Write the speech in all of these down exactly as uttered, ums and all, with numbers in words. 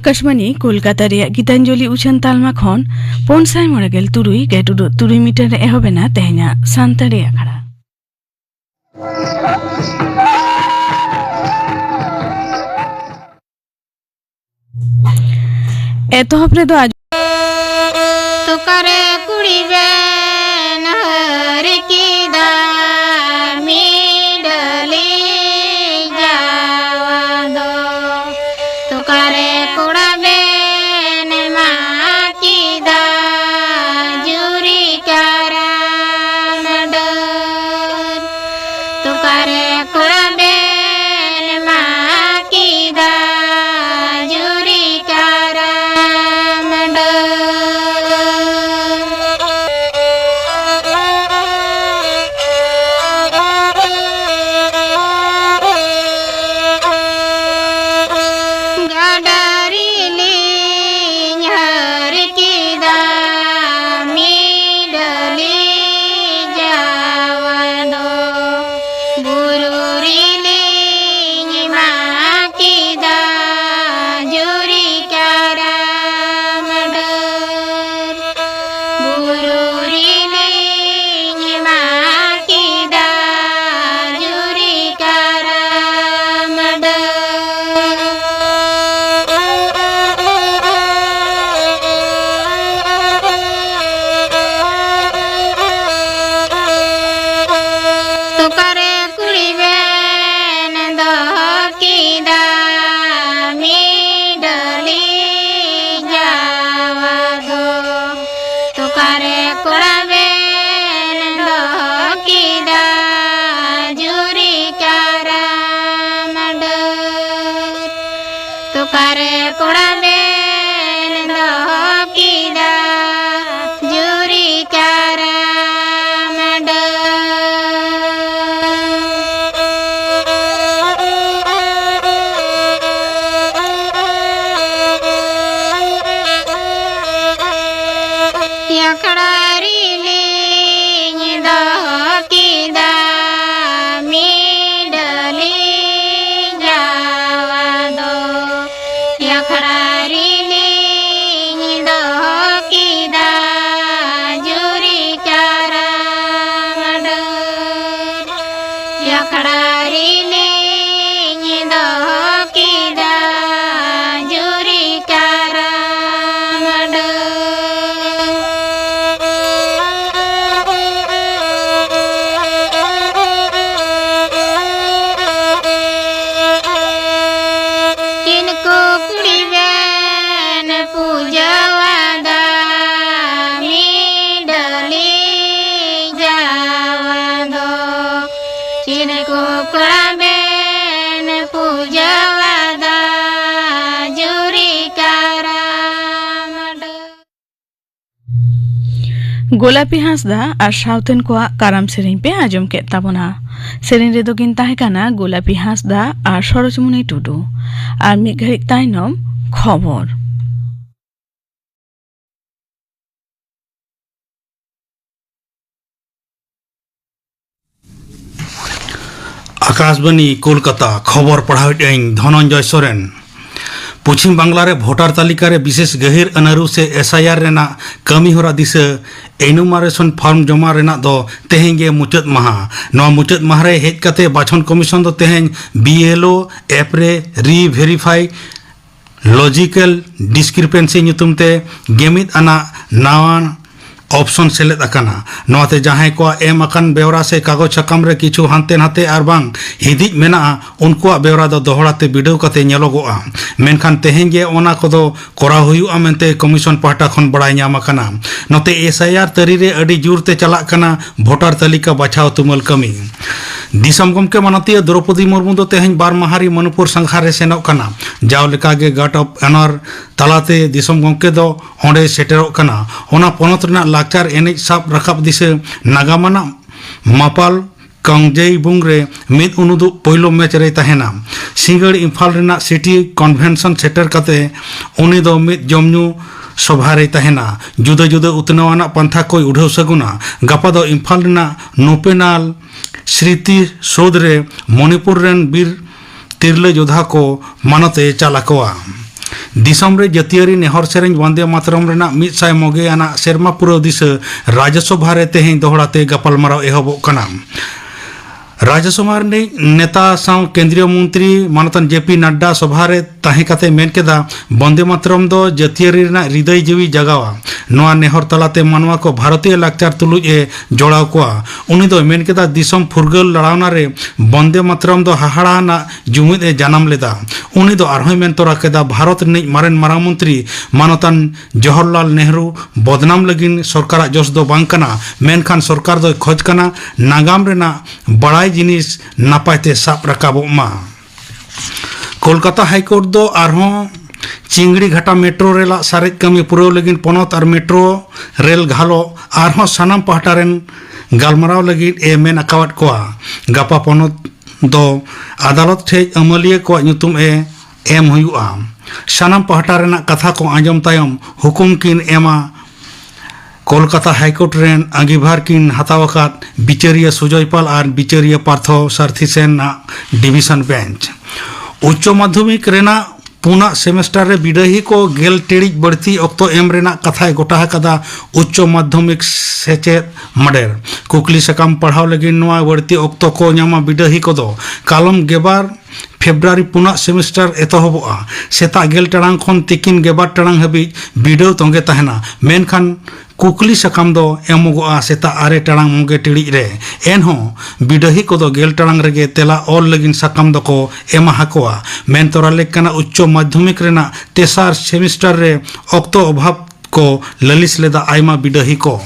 ᱟᱠᱟᱥᱵᱟᱱᱤ ᱠᱳᱞᱠᱟᱛᱟ ᱨᱮᱭᱟᱜ ᱜᱤᱛᱟᱧᱡᱚᱞᱤ ᱩᱪᱷᱟᱹᱱ ᱛᱟᱞᱢᱟ ᱠᱠᱷᱚᱱ ᱯᱩᱱ ᱥᱟᱭ ᱢᱚᱬᱮ ᱜᱮᱞ ᱛᱩᱨᱩᱭ ᱜᱮᱴ ᱩᱰᱩᱜ ᱛᱩᱨᱩᱭ ᱢᱤᱴᱟᱨ ᱨᱮ ᱮᱦᱚᱵ ᱮᱱᱟ ᱛᱮᱦᱮᱧᱟᱜ ᱥᱟᱱᱛᱟᱲᱤ ᱟᱠᱷᱲᱟ᱾ ᱮᱛᱚᱦᱚᱵ ᱨᱮᱫᱚ ᱟᱡ ᱛᱚᱠᱟᱨᱮ ᱠᱩᱲᱤ ᱵᱮᱱ ᱦᱟᱹᱨ ᱠᱮᱫᱟ ᱢᱤᱰᱟᱹᱞᱤ ᱡᱟᱣᱟ ᱫᱚ᱾ ᱛᱚᱠᱟᱨᱮ ᱠᱚᱲᱟ ᱵᱮᱱ ᱢᱟ ᱠᱮᱫᱟ ᱡᱩᱨᱤ ᱠᱟᱨᱟᱢ ᱰᱟᱹᱨ᱾ ᱛᱚᱠᱟᱨᱮ ᱠᱚᱲᱟ ᱵᱮᱱ ᱢᱟ ᱠᱮᱫᱟ ᱡᱩᱨᱤ ᱠᱟᱨᱟᱢ ᱰᱟᱹᱨ᱾ ᱜᱟᱰᱟ ᱨᱮᱞᱤᱧ ᱦᱟᱹᱨ ᱠᱮᱫᱟ ᱢᱤᱰᱟᱹᱞᱤ ᱡᱟᱣᱟ ᱫᱚ᱾ ᱵᱩᱨᱩ ᱨᱮᱞᱤᱧ ᱢᱟ ᱠᱮᱫᱟ ᱡᱩᱨᱤ ᱠᱟᱨᱟᱢ ᱰᱟᱹᱨ᱾ ᱵᱩᱨᱩ ᱨᱮᱞᱤᱧ ᱢᱟ ᱠᱮᱫᱟ ᱡᱩᱨᱤ ᱠᱟᱨᱟᱢ ᱰᱟᱹᱨ᱾ ᱛᱚᱠᱟᱨᱮ ᱠᱩᱲᱤ ᱵᱮᱱ ᱫᱚᱦᱚ ᱠᱮᱫᱟ ᱢᱤᱰᱟᱹᱞᱤ ᱡᱟᱣᱟ ᱫᱚ᱾ ᱛᱚᱠᱟᱨᱮ ᱠᱚᱲᱟ ᱵᱮᱱ ᱫᱚᱦᱚ ᱠᱮᱫᱟ ᱡᱩᱨᱤ ᱠᱟᱨᱟᱢ ᱰᱟᱹᱨ᱾ ᱛᱚᱠᱟᱨᱮ ᱠᱚᱲᱟ ᱵᱮᱱ ᱫᱚᱦᱚ ᱠᱮᱫᱟ ᱡᱩᱨᱤ ᱠᱟᱨᱟᱢ ᱰᱟᱹᱨ᱾ ᱟᱠᱷᱲᱟ ᱨᱮᱞᱤᱧ ᱫᱚᱦᱚ ᱠᱮᱫᱟ ᱢᱤᱰᱟᱹᱞᱤ ᱡᱟᱣᱟ ᱫᱚ᱾ ᱟᱠᱷᱲᱟ ᱜᱳᱞᱟᱯᱤ ᱦᱟᱸᱥᱫᱟ ᱟᱨ ᱥᱟᱶᱛᱮᱱ ᱠᱚᱣᱟᱜ ᱠᱟᱨᱟᱢ ᱥᱮᱨᱮᱧ ᱯᱮ ᱟᱸᱡᱚᱢ ᱠᱮᱫ ᱛᱟᱵᱚᱱᱟ᱾ ᱥᱮᱨᱮᱧ ᱨᱮᱫᱚ ᱠᱤᱱ ᱛᱟᱦᱮᱸ ᱠᱟᱱᱟ ᱜᱳᱞᱟᱯᱤ ᱦᱟᱸᱥᱫᱟ ᱟᱨ ᱥᱚᱨᱳᱡᱽᱢᱩᱱᱤ ᱴᱩᱰᱩ᱾ ᱟᱨ ᱢᱤᱫ ᱜᱷᱟᱹᱲᱤᱡ ᱛᱟᱭᱱᱚᱢ ᱠᱷᱚᱵᱚᱨ᱾ ᱟᱠᱟᱥᱵᱟᱱᱤ ᱠᱳᱞᱠᱟᱛᱟ, ᱠᱷᱚᱵᱚᱨ ᱯᱟᱲᱦᱟᱣᱮᱫ ᱟᱹᱧ ᱫᱷᱚᱱᱚᱱᱡᱚᱭ ᱥᱚᱨᱮᱱ᱾ ᱯᱚᱪᱷᱤᱢ ᱵᱟᱝᱞᱟ ᱨᱮ ᱵᱷᱳᱴᱟᱨ ᱛᱟᱹᱞᱤᱠᱟ ᱨᱮ ᱵᱤᱥᱮᱥ ᱜᱟᱹᱦᱤᱨ ᱟᱹᱱᱟᱹᱨᱩ ᱥᱮ ᱮᱥ ᱟᱭ ᱟᱨ ᱨᱮᱱᱟᱜ ᱠᱟᱹᱢᱤ ᱦᱚᱨᱟ ᱫᱤᱥᱟᱹ ᱮᱱᱩᱢᱟᱨᱮᱥᱚᱱ ᱯᱷᱚᱨᱢ ᱡᱚᱢᱟ ᱨᱮᱱᱟᱜ ᱫᱚ ᱛᱮᱦᱮᱧ ᱜᱮ ᱢᱩᱪᱟᱹᱫ ᱢᱟᱦᱟ᱾ ᱱᱚᱣᱟ ᱢᱩᱪᱟᱹᱫ ᱢᱟᱦᱟ ᱨᱮ ᱦᱮᱡ ᱠᱟᱛᱮ ᱵᱟᱪᱷᱚᱱ ᱠᱚᱢᱤᱥᱚᱱ ᱫᱚ ᱛᱮᱦᱮᱧ ᱵᱤ ᱮᱞ ᱳ ᱮᱯ ᱨᱮ ᱨᱤ ᱵᱷᱮᱨᱤᱯᱷᱟᱭ ᱞᱚᱡᱤᱠᱮᱞ ᱰᱤᱥᱠᱨᱤᱯᱮᱱᱥᱤ ᱧᱩᱛᱩᱢ ᱛᱮ ᱜᱮᱢᱤᱫ ᱟᱱᱟᱜ ᱱᱟᱣᱟᱱ ᱚᱯᱥᱚᱱ ᱥᱮᱞᱮᱫ ᱟᱠᱟᱱᱟ᱾ ᱱᱚᱣᱟᱛᱮ ᱡᱟᱦᱟᱸᱭ ᱠᱚᱣᱟᱜ ᱮᱢ ᱟᱠᱟᱱ ᱵᱮᱣᱨᱟ ᱥᱮ ᱠᱟᱜᱚᱡᱽ ᱥᱟᱠᱟᱢ ᱨᱮ ᱠᱤᱪᱷᱩ ᱦᱟᱱᱛᱮ ᱱᱟᱛᱮ ᱟᱨ ᱵᱟᱝ ᱦᱤᱸᱫᱤᱡ ᱢᱮᱱᱟᱜᱼᱟ, ᱩᱱᱠᱩᱣᱟᱜ ᱵᱮᱣᱨᱟ ᱫᱚ ᱫᱚᱦᱲᱟ ᱛᱮ ᱵᱤᱰᱟᱹᱣ ᱠᱟᱛᱮ ᱧᱮᱞᱚᱜᱚᱜᱼᱟ᱾ ᱢᱮᱱᱠᱷᱟᱱ ᱛᱮᱦᱮᱧ ᱜᱮ ᱚᱱᱟ ᱠᱚᱫᱚ ᱠᱚᱨᱟᱣ ᱦᱩᱭᱩᱜᱼᱟ ᱢᱮᱱᱛᱮ ᱠᱚᱢᱤᱥᱚᱱ ᱯᱟᱦᱴᱟ ᱠᱷᱚᱱ ᱵᱟᱲᱟᱭ ᱧᱟᱢ ᱟᱠᱟᱱᱟ᱾ ᱱᱚᱛᱮ ᱮᱥ ᱟᱭ ᱟᱨ ᱛᱟᱹᱨᱤ ᱨᱮ ᱟᱹᱰᱤ ᱡᱳᱨ ᱛᱮ ᱪᱟᱞᱟᱜ ᱠᱟᱱᱟ ᱵᱷᱳᱴᱟᱨ ᱛᱟᱹᱞᱤᱠᱟ ᱵᱟᱪᱷᱟᱣ ᱛᱩᱢᱟᱹᱞ ᱠᱟᱹᱢᱤ᱾ ᱫᱤᱥᱚᱢ ᱜᱚᱢᱠᱮ ᱢᱟᱱᱚᱛᱤᱭᱟᱹ ᱫᱨᱚᱯᱚᱫᱤ ᱢᱩᱨᱢᱩ ᱫᱚ ᱛᱮᱦᱮᱧ ᱵᱟᱨ ᱢᱟᱦᱟ ᱨᱤ ᱢᱚᱱᱤᱯᱩᱨ ᱥᱟᱸᱜᱷᱟᱨ ᱨᱮ ᱥᱮᱱᱚᱜ ᱠᱟᱱᱟ᱾ ᱡᱟᱣ ᱞᱮᱠᱟᱜᱮ ᱜᱟᱨᱰ ᱚᱯᱷ ᱚᱱᱟᱨ ᱛᱟᱞᱟᱛᱮ ᱫᱤᱥᱚᱢ ᱜᱚᱢᱠᱮ ᱫᱚ ᱚᱸᱰᱮ ᱥᱮᱴᱮᱨᱚᱜ ᱠᱟᱱᱟ᱾ ᱚᱱᱟ ᱯᱚᱱᱚᱛ ᱨᱮᱱᱟᱜ ᱞᱟᱠᱪᱟᱨ ᱮᱱᱮᱡ ᱥᱟᱵ ᱨᱟᱠᱟᱵ ᱫᱤᱥᱟᱹ ᱱᱟᱜᱟᱢᱟᱱᱟᱜ ᱢᱟᱯᱟᱞ ᱠᱟᱝᱡᱮᱭᱵᱩᱝ ᱨᱮ ᱢᱤᱫ ᱩᱱᱩᱫᱩᱜ ᱯᱳᱭᱞᱳ ᱢᱮᱪ ᱨᱮᱭ ᱛᱟᱦᱮᱱᱟ᱾ ᱥᱤᱸᱜᱟᱹᱲ ᱤᱢᱯᱷᱟᱞ ᱨᱮᱱᱟᱜ ᱥᱤᱴᱤ ᱠᱚᱱᱵᱷᱮᱱᱥᱚᱱ ᱥᱮᱴᱮᱨ ᱠᱟᱛᱮ ᱩᱱᱤ ᱫᱚ ᱢᱤᱫ ᱡᱚᱢᱧᱩ ᱥᱚᱵᱷᱟ ᱨᱮᱭ ᱛᱟᱦᱮᱱᱟ᱾ ᱡᱩᱫᱟᱹ ᱡᱩᱫᱟᱹ ᱩᱛᱱᱟᱹᱣ ᱟᱱᱟᱜ ᱯᱟᱱᱛᱷᱟ ᱠᱚᱭ ᱩᱰᱷᱟᱹᱣ ᱥᱟᱹᱜᱩᱱᱟ᱾ ᱜᱟᱯᱟ ᱫᱚ ᱤᱢᱯᱷᱟᱞ ᱨᱮᱱᱟᱜ ᱱᱩᱯᱮᱱᱟᱞ ᱥᱨᱤᱛᱤ ᱥᱳᱫᱷ ᱨᱮ ᱢᱚᱱᱤᱯᱩᱨ ᱨᱮᱱ ᱵᱤᱨ ᱛᱤᱨᱞᱟᱹ ᱡᱳᱫᱷᱟ ᱠᱚ ᱢᱟᱱᱚᱛ ᱮ ᱪᱟᱞ ᱟᱠᱚᱣᱟ᱾ ᱫᱤᱥᱚᱢ ᱨᱮ ᱡᱟᱹᱛᱤᱭᱟᱹᱨᱤ ᱱᱮᱦᱚᱨ ᱥᱮᱨᱮᱧ ᱵᱚᱱᱫᱮ ᱢᱟᱛᱨᱚᱢ ᱨᱮᱱᱟᱜ ᱢᱤᱫ ᱥᱟᱭ ᱢᱚᱜᱮ ᱟᱱᱟᱜ ᱥᱮᱨᱢᱟ ᱯᱩᱨᱟᱹᱣ ᱫᱤᱥᱟᱹ ᱨᱟᱡᱽᱭᱚᱥᱚᱵᱷᱟ ᱨᱮ ᱛᱮᱦᱮᱧ ᱫᱚᱦᱲᱟ ᱛᱮ ᱜᱟᱯᱟᱞᱢᱟᱨᱟᱣ ᱮᱦᱚᱵᱚᱜ ᱠᱟᱱᱟ᱾ ᱨᱟᱡᱽᱭᱚᱥᱚᱵᱷᱟ ᱨᱤᱱᱤᱡ ᱱᱮᱛᱟ ᱥᱟᱶ ᱠᱮᱱᱫᱨᱤᱭᱚ ᱢᱚᱱᱛᱨᱤ ᱢᱟᱱᱚᱛᱟᱱ ᱡᱮ ᱯᱤ ᱱᱟᱰᱰᱟ ᱥᱚᱵᱷᱟ ᱨᱮ ᱛᱟᱦᱮᱸ ᱠᱟᱛᱮ ᱢᱮᱱ ᱠᱮᱫᱟ, ᱵᱚᱱᱫᱮ ᱢᱟᱛᱨᱚᱢ ᱫᱚ ᱡᱟᱹᱛᱤᱭᱟᱹᱨᱤ ᱨᱮᱱᱟᱜ ᱦᱨᱤᱫᱟᱹᱭ ᱡᱤᱣᱤ ᱡᱟᱜᱟᱣᱟ᱾ ᱱᱚᱣᱟ ᱱᱮᱦᱚᱨ ᱛᱟᱞᱟᱛᱮ ᱢᱟᱱᱣᱟ ᱠᱚ ᱵᱷᱟᱨᱚᱛᱤᱭᱚ ᱞᱟᱠᱪᱟᱨ ᱛᱩᱞᱩᱡ ᱮ ᱡᱚᱲᱟᱣ ᱠᱚᱣᱟ᱾ ᱩᱱᱤ ᱫᱚᱭ ᱢᱮᱱ ᱠᱮᱫᱟ, ᱫᱤᱥᱚᱢ ᱯᱷᱩᱨᱜᱟᱹᱞ ᱞᱟᱲᱟᱣᱱᱟ ᱨᱮ ᱵᱚᱱᱫᱮ ᱢᱟᱛᱨᱚᱢ ᱫᱚ ᱦᱟᱦᱟᱲᱟ ᱟᱱᱟᱜ ᱡᱩᱢᱤᱫ ᱮ ᱡᱟᱱᱟᱢ ᱞᱮᱫᱟ᱾ ᱩᱱᱤ ᱫᱚ ᱟᱨᱦᱚᱸᱭ ᱢᱮᱱ ᱛᱚᱨᱟ ᱠᱮᱫᱟ, ᱵᱷᱟᱨᱚᱛ ᱨᱤᱱᱤᱡ ᱢᱟᱨᱮᱱ ᱢᱟᱨᱟᱝ ᱢᱚᱱᱛᱨᱤ ᱢᱟᱱᱚᱛᱟᱱ ᱡᱚᱦᱚᱨᱞᱟᱞ ᱱᱮᱦᱨᱩ ᱵᱚᱫᱱᱟᱢ ᱞᱟᱹᱜᱤᱫ ᱥᱚᱨᱠᱟᱨᱟᱜ ᱡᱚᱥ ᱫᱚ ᱵᱟᱝ ᱠᱟᱱᱟ, ᱢᱮᱱᱠᱷᱟᱱ ᱥᱚᱨᱠᱟᱨ ᱫᱚᱭ ᱠᱷᱚᱡᱽ ᱠᱟᱱᱟ ᱱᱟᱜᱟᱢ ᱨᱮᱱᱟᱜ ᱵᱟᱲᱟᱭ ᱡᱤᱱᱤᱥ ᱱᱟᱯᱟᱭ ᱛᱮ ᱥᱟᱵ ᱨᱟᱠᱟᱵᱚᱜ ᱢᱟ᱾ ᱠᱳᱞᱠᱟᱛᱟ ᱦᱟᱭ ᱠᱳᱨᱴ ᱫᱚ ᱟᱨᱦᱚᱸ ᱪᱤᱝᱲᱤ ᱜᱷᱟᱴᱟ ᱢᱮᱴᱨᱳ ᱨᱮᱞᱟᱜ ᱥᱟᱨᱮᱡ ᱠᱟᱹᱢᱤ ᱯᱩᱨᱟᱹᱣ ᱞᱟᱹᱜᱤᱫ ᱯᱚᱱᱚᱛ ᱟᱨ ᱢᱮᱴᱨᱳ ᱨᱮᱞ ᱜᱷᱟᱞᱚ ᱟᱨᱦᱚᱸ ᱥᱟᱱᱟᱢ ᱯᱟᱦᱴᱟ ᱨᱮᱱ ᱜᱟᱞᱢᱟᱨᱟᱣ ᱞᱟᱹᱜᱤᱫ ᱮ ᱢᱮᱱ ᱟᱠᱟᱣᱟᱫ ᱠᱚᱣᱟ᱾ ᱜᱟᱯᱟ ᱯᱚᱱᱚᱛ ᱫᱚ ᱟᱫᱟᱞᱚᱛ ᱴᱷᱮᱡ ᱟᱹᱢᱟᱹᱞᱤᱭᱟᱹ ᱠᱚᱣᱟᱜ ᱧᱩᱛᱩᱢ ᱮ ᱮᱢ ᱦᱩᱭᱩᱜᱼᱟ᱾ ᱥᱟᱱᱟᱢ ᱯᱟᱦᱴᱟ ᱨᱮᱱᱟᱜ ᱠᱟᱛᱷᱟ ᱠᱚ ᱟᱸᱡᱚᱢ ᱛᱟᱭᱚᱢ ᱦᱩᱠᱩᱢ ᱠᱤᱱ ᱮᱢᱟ᱾ ᱠᱳᱞᱠᱟᱛᱟ ᱦᱟᱭᱠᱳᱨᱴ ᱨᱮᱱ ᱟᱸᱜᱤᱵᱷᱟᱨ ᱠᱤᱱ ᱦᱟᱛᱟᱣ ᱟᱠᱟᱫ ᱵᱤᱪᱟᱹᱨᱤᱭᱟᱹ ᱥᱩᱡᱚᱭ ᱯᱟᱞ ᱟᱨ ᱵᱤᱪᱟᱹᱨᱤᱭᱟᱹ ᱯᱟᱨᱛᱷᱚ ᱥᱟᱨᱛᱷᱤ ᱥᱮᱱ ᱟᱜ ᱰᱤᱵᱤᱥᱚᱱ ᱵᱮᱧᱪ᱾ ᱩᱪᱪᱚ ᱢᱟᱫᱽᱫᱷᱚᱢᱤᱠ ᱨᱮᱱᱟᱜ ᱯᱩᱱᱟᱜ ᱥᱮᱢᱮᱥᱴᱟᱨ ᱨᱮ ᱵᱤᱰᱟᱹᱦᱤ ᱠᱚ ᱜᱮᱞ ᱴᱤᱲᱤᱡ ᱵᱟᱹᱲᱛᱤ ᱚᱠᱛᱚ ᱮᱢ ᱨᱮᱱᱟᱜ ᱠᱟᱛᱷᱟᱭ ᱜᱚᱴᱟ ᱟᱠᱟᱫᱟ ᱩᱪᱪᱚ ᱢᱟᱫᱽᱫᱷᱚᱢᱤᱠ ᱥᱮᱪᱮᱫ ᱢᱟᱰᱮᱨ᱾ ᱠᱩᱠᱞᱤ ᱥᱟᱠᱟᱢ ᱯᱟᱲᱦᱟᱣ ᱞᱟᱹᱜᱤᱫ ᱱᱚᱣᱟ ᱵᱟᱹᱲᱛᱤ ᱚᱠᱛᱚ ᱠᱚ ᱧᱟᱢᱟ ᱵᱤᱰᱟᱹᱦᱤ ᱠᱚᱫᱚ ᱠᱟᱞᱚᱢ ᱜᱮᱵᱟᱨ ᱯᱷᱮᱵᱽᱨᱩᱣᱟᱨᱤ ᱯᱩᱱᱟᱜ ᱥᱮᱢᱮᱥᱴᱟᱨ ᱮᱛᱚᱦᱚᱵᱚᱜᱼᱟ᱾ ᱥᱮᱛᱟᱜ ᱜᱮᱞ ᱴᱟᱲᱟᱝ ᱠᱷᱚᱱ ᱛᱤᱠᱤᱱ ᱜᱮᱵᱟᱨ ᱴᱟᱲᱟᱝ ᱦᱟᱹᱵᱤᱡ ᱵᱤᱰᱟᱹᱣ ᱛᱚᱸᱜᱮ ᱛᱟᱦᱮᱱᱟ, ᱢᱮᱱᱠᱷᱟᱱ ᱠᱩᱠᱞᱤ ᱥᱟᱠᱟᱢ ᱫᱚ ᱮᱢᱚᱜᱚᱜᱼᱟ ᱥᱮᱛᱟᱜ ᱟᱨᱮ ᱴᱟᱲᱟᱝ ᱢᱚᱜᱮ ᱴᱤᱲᱤᱡ ᱨᱮ᱾ ᱮᱱᱦᱚᱸ ᱵᱤᱰᱟᱹᱦᱤ ᱠᱚᱫᱚ ᱜᱮᱞ ᱴᱟᱲᱟᱝ ᱨᱮᱜᱮ ᱛᱮᱞᱟ ᱚᱞ ᱞᱟᱹᱜᱤᱫ ᱥᱟᱠᱟᱢ ᱫᱚᱠᱚ ᱮᱢᱟ ᱦᱟᱠᱚᱣᱟ᱾ ᱢᱮᱱ ᱛᱚᱨᱟ ᱞᱮᱠ ᱠᱟᱱᱟ ᱩᱪᱪᱚ ᱢᱟᱫᱽᱫᱷᱚᱢᱤᱠ ᱨᱮᱱᱟᱜ ᱛᱮᱥᱟᱨ ᱥᱮᱢᱮᱥᱴᱟᱨ ᱨᱮ ᱚᱠᱛᱚ ᱚᱵᱷᱟᱵ ᱠᱚ ᱞᱟᱹᱞᱤᱥ ᱞᱮᱫᱟ ᱟᱭᱢᱟ ᱵᱤᱰᱟᱹᱦᱤ ᱠᱚ᱾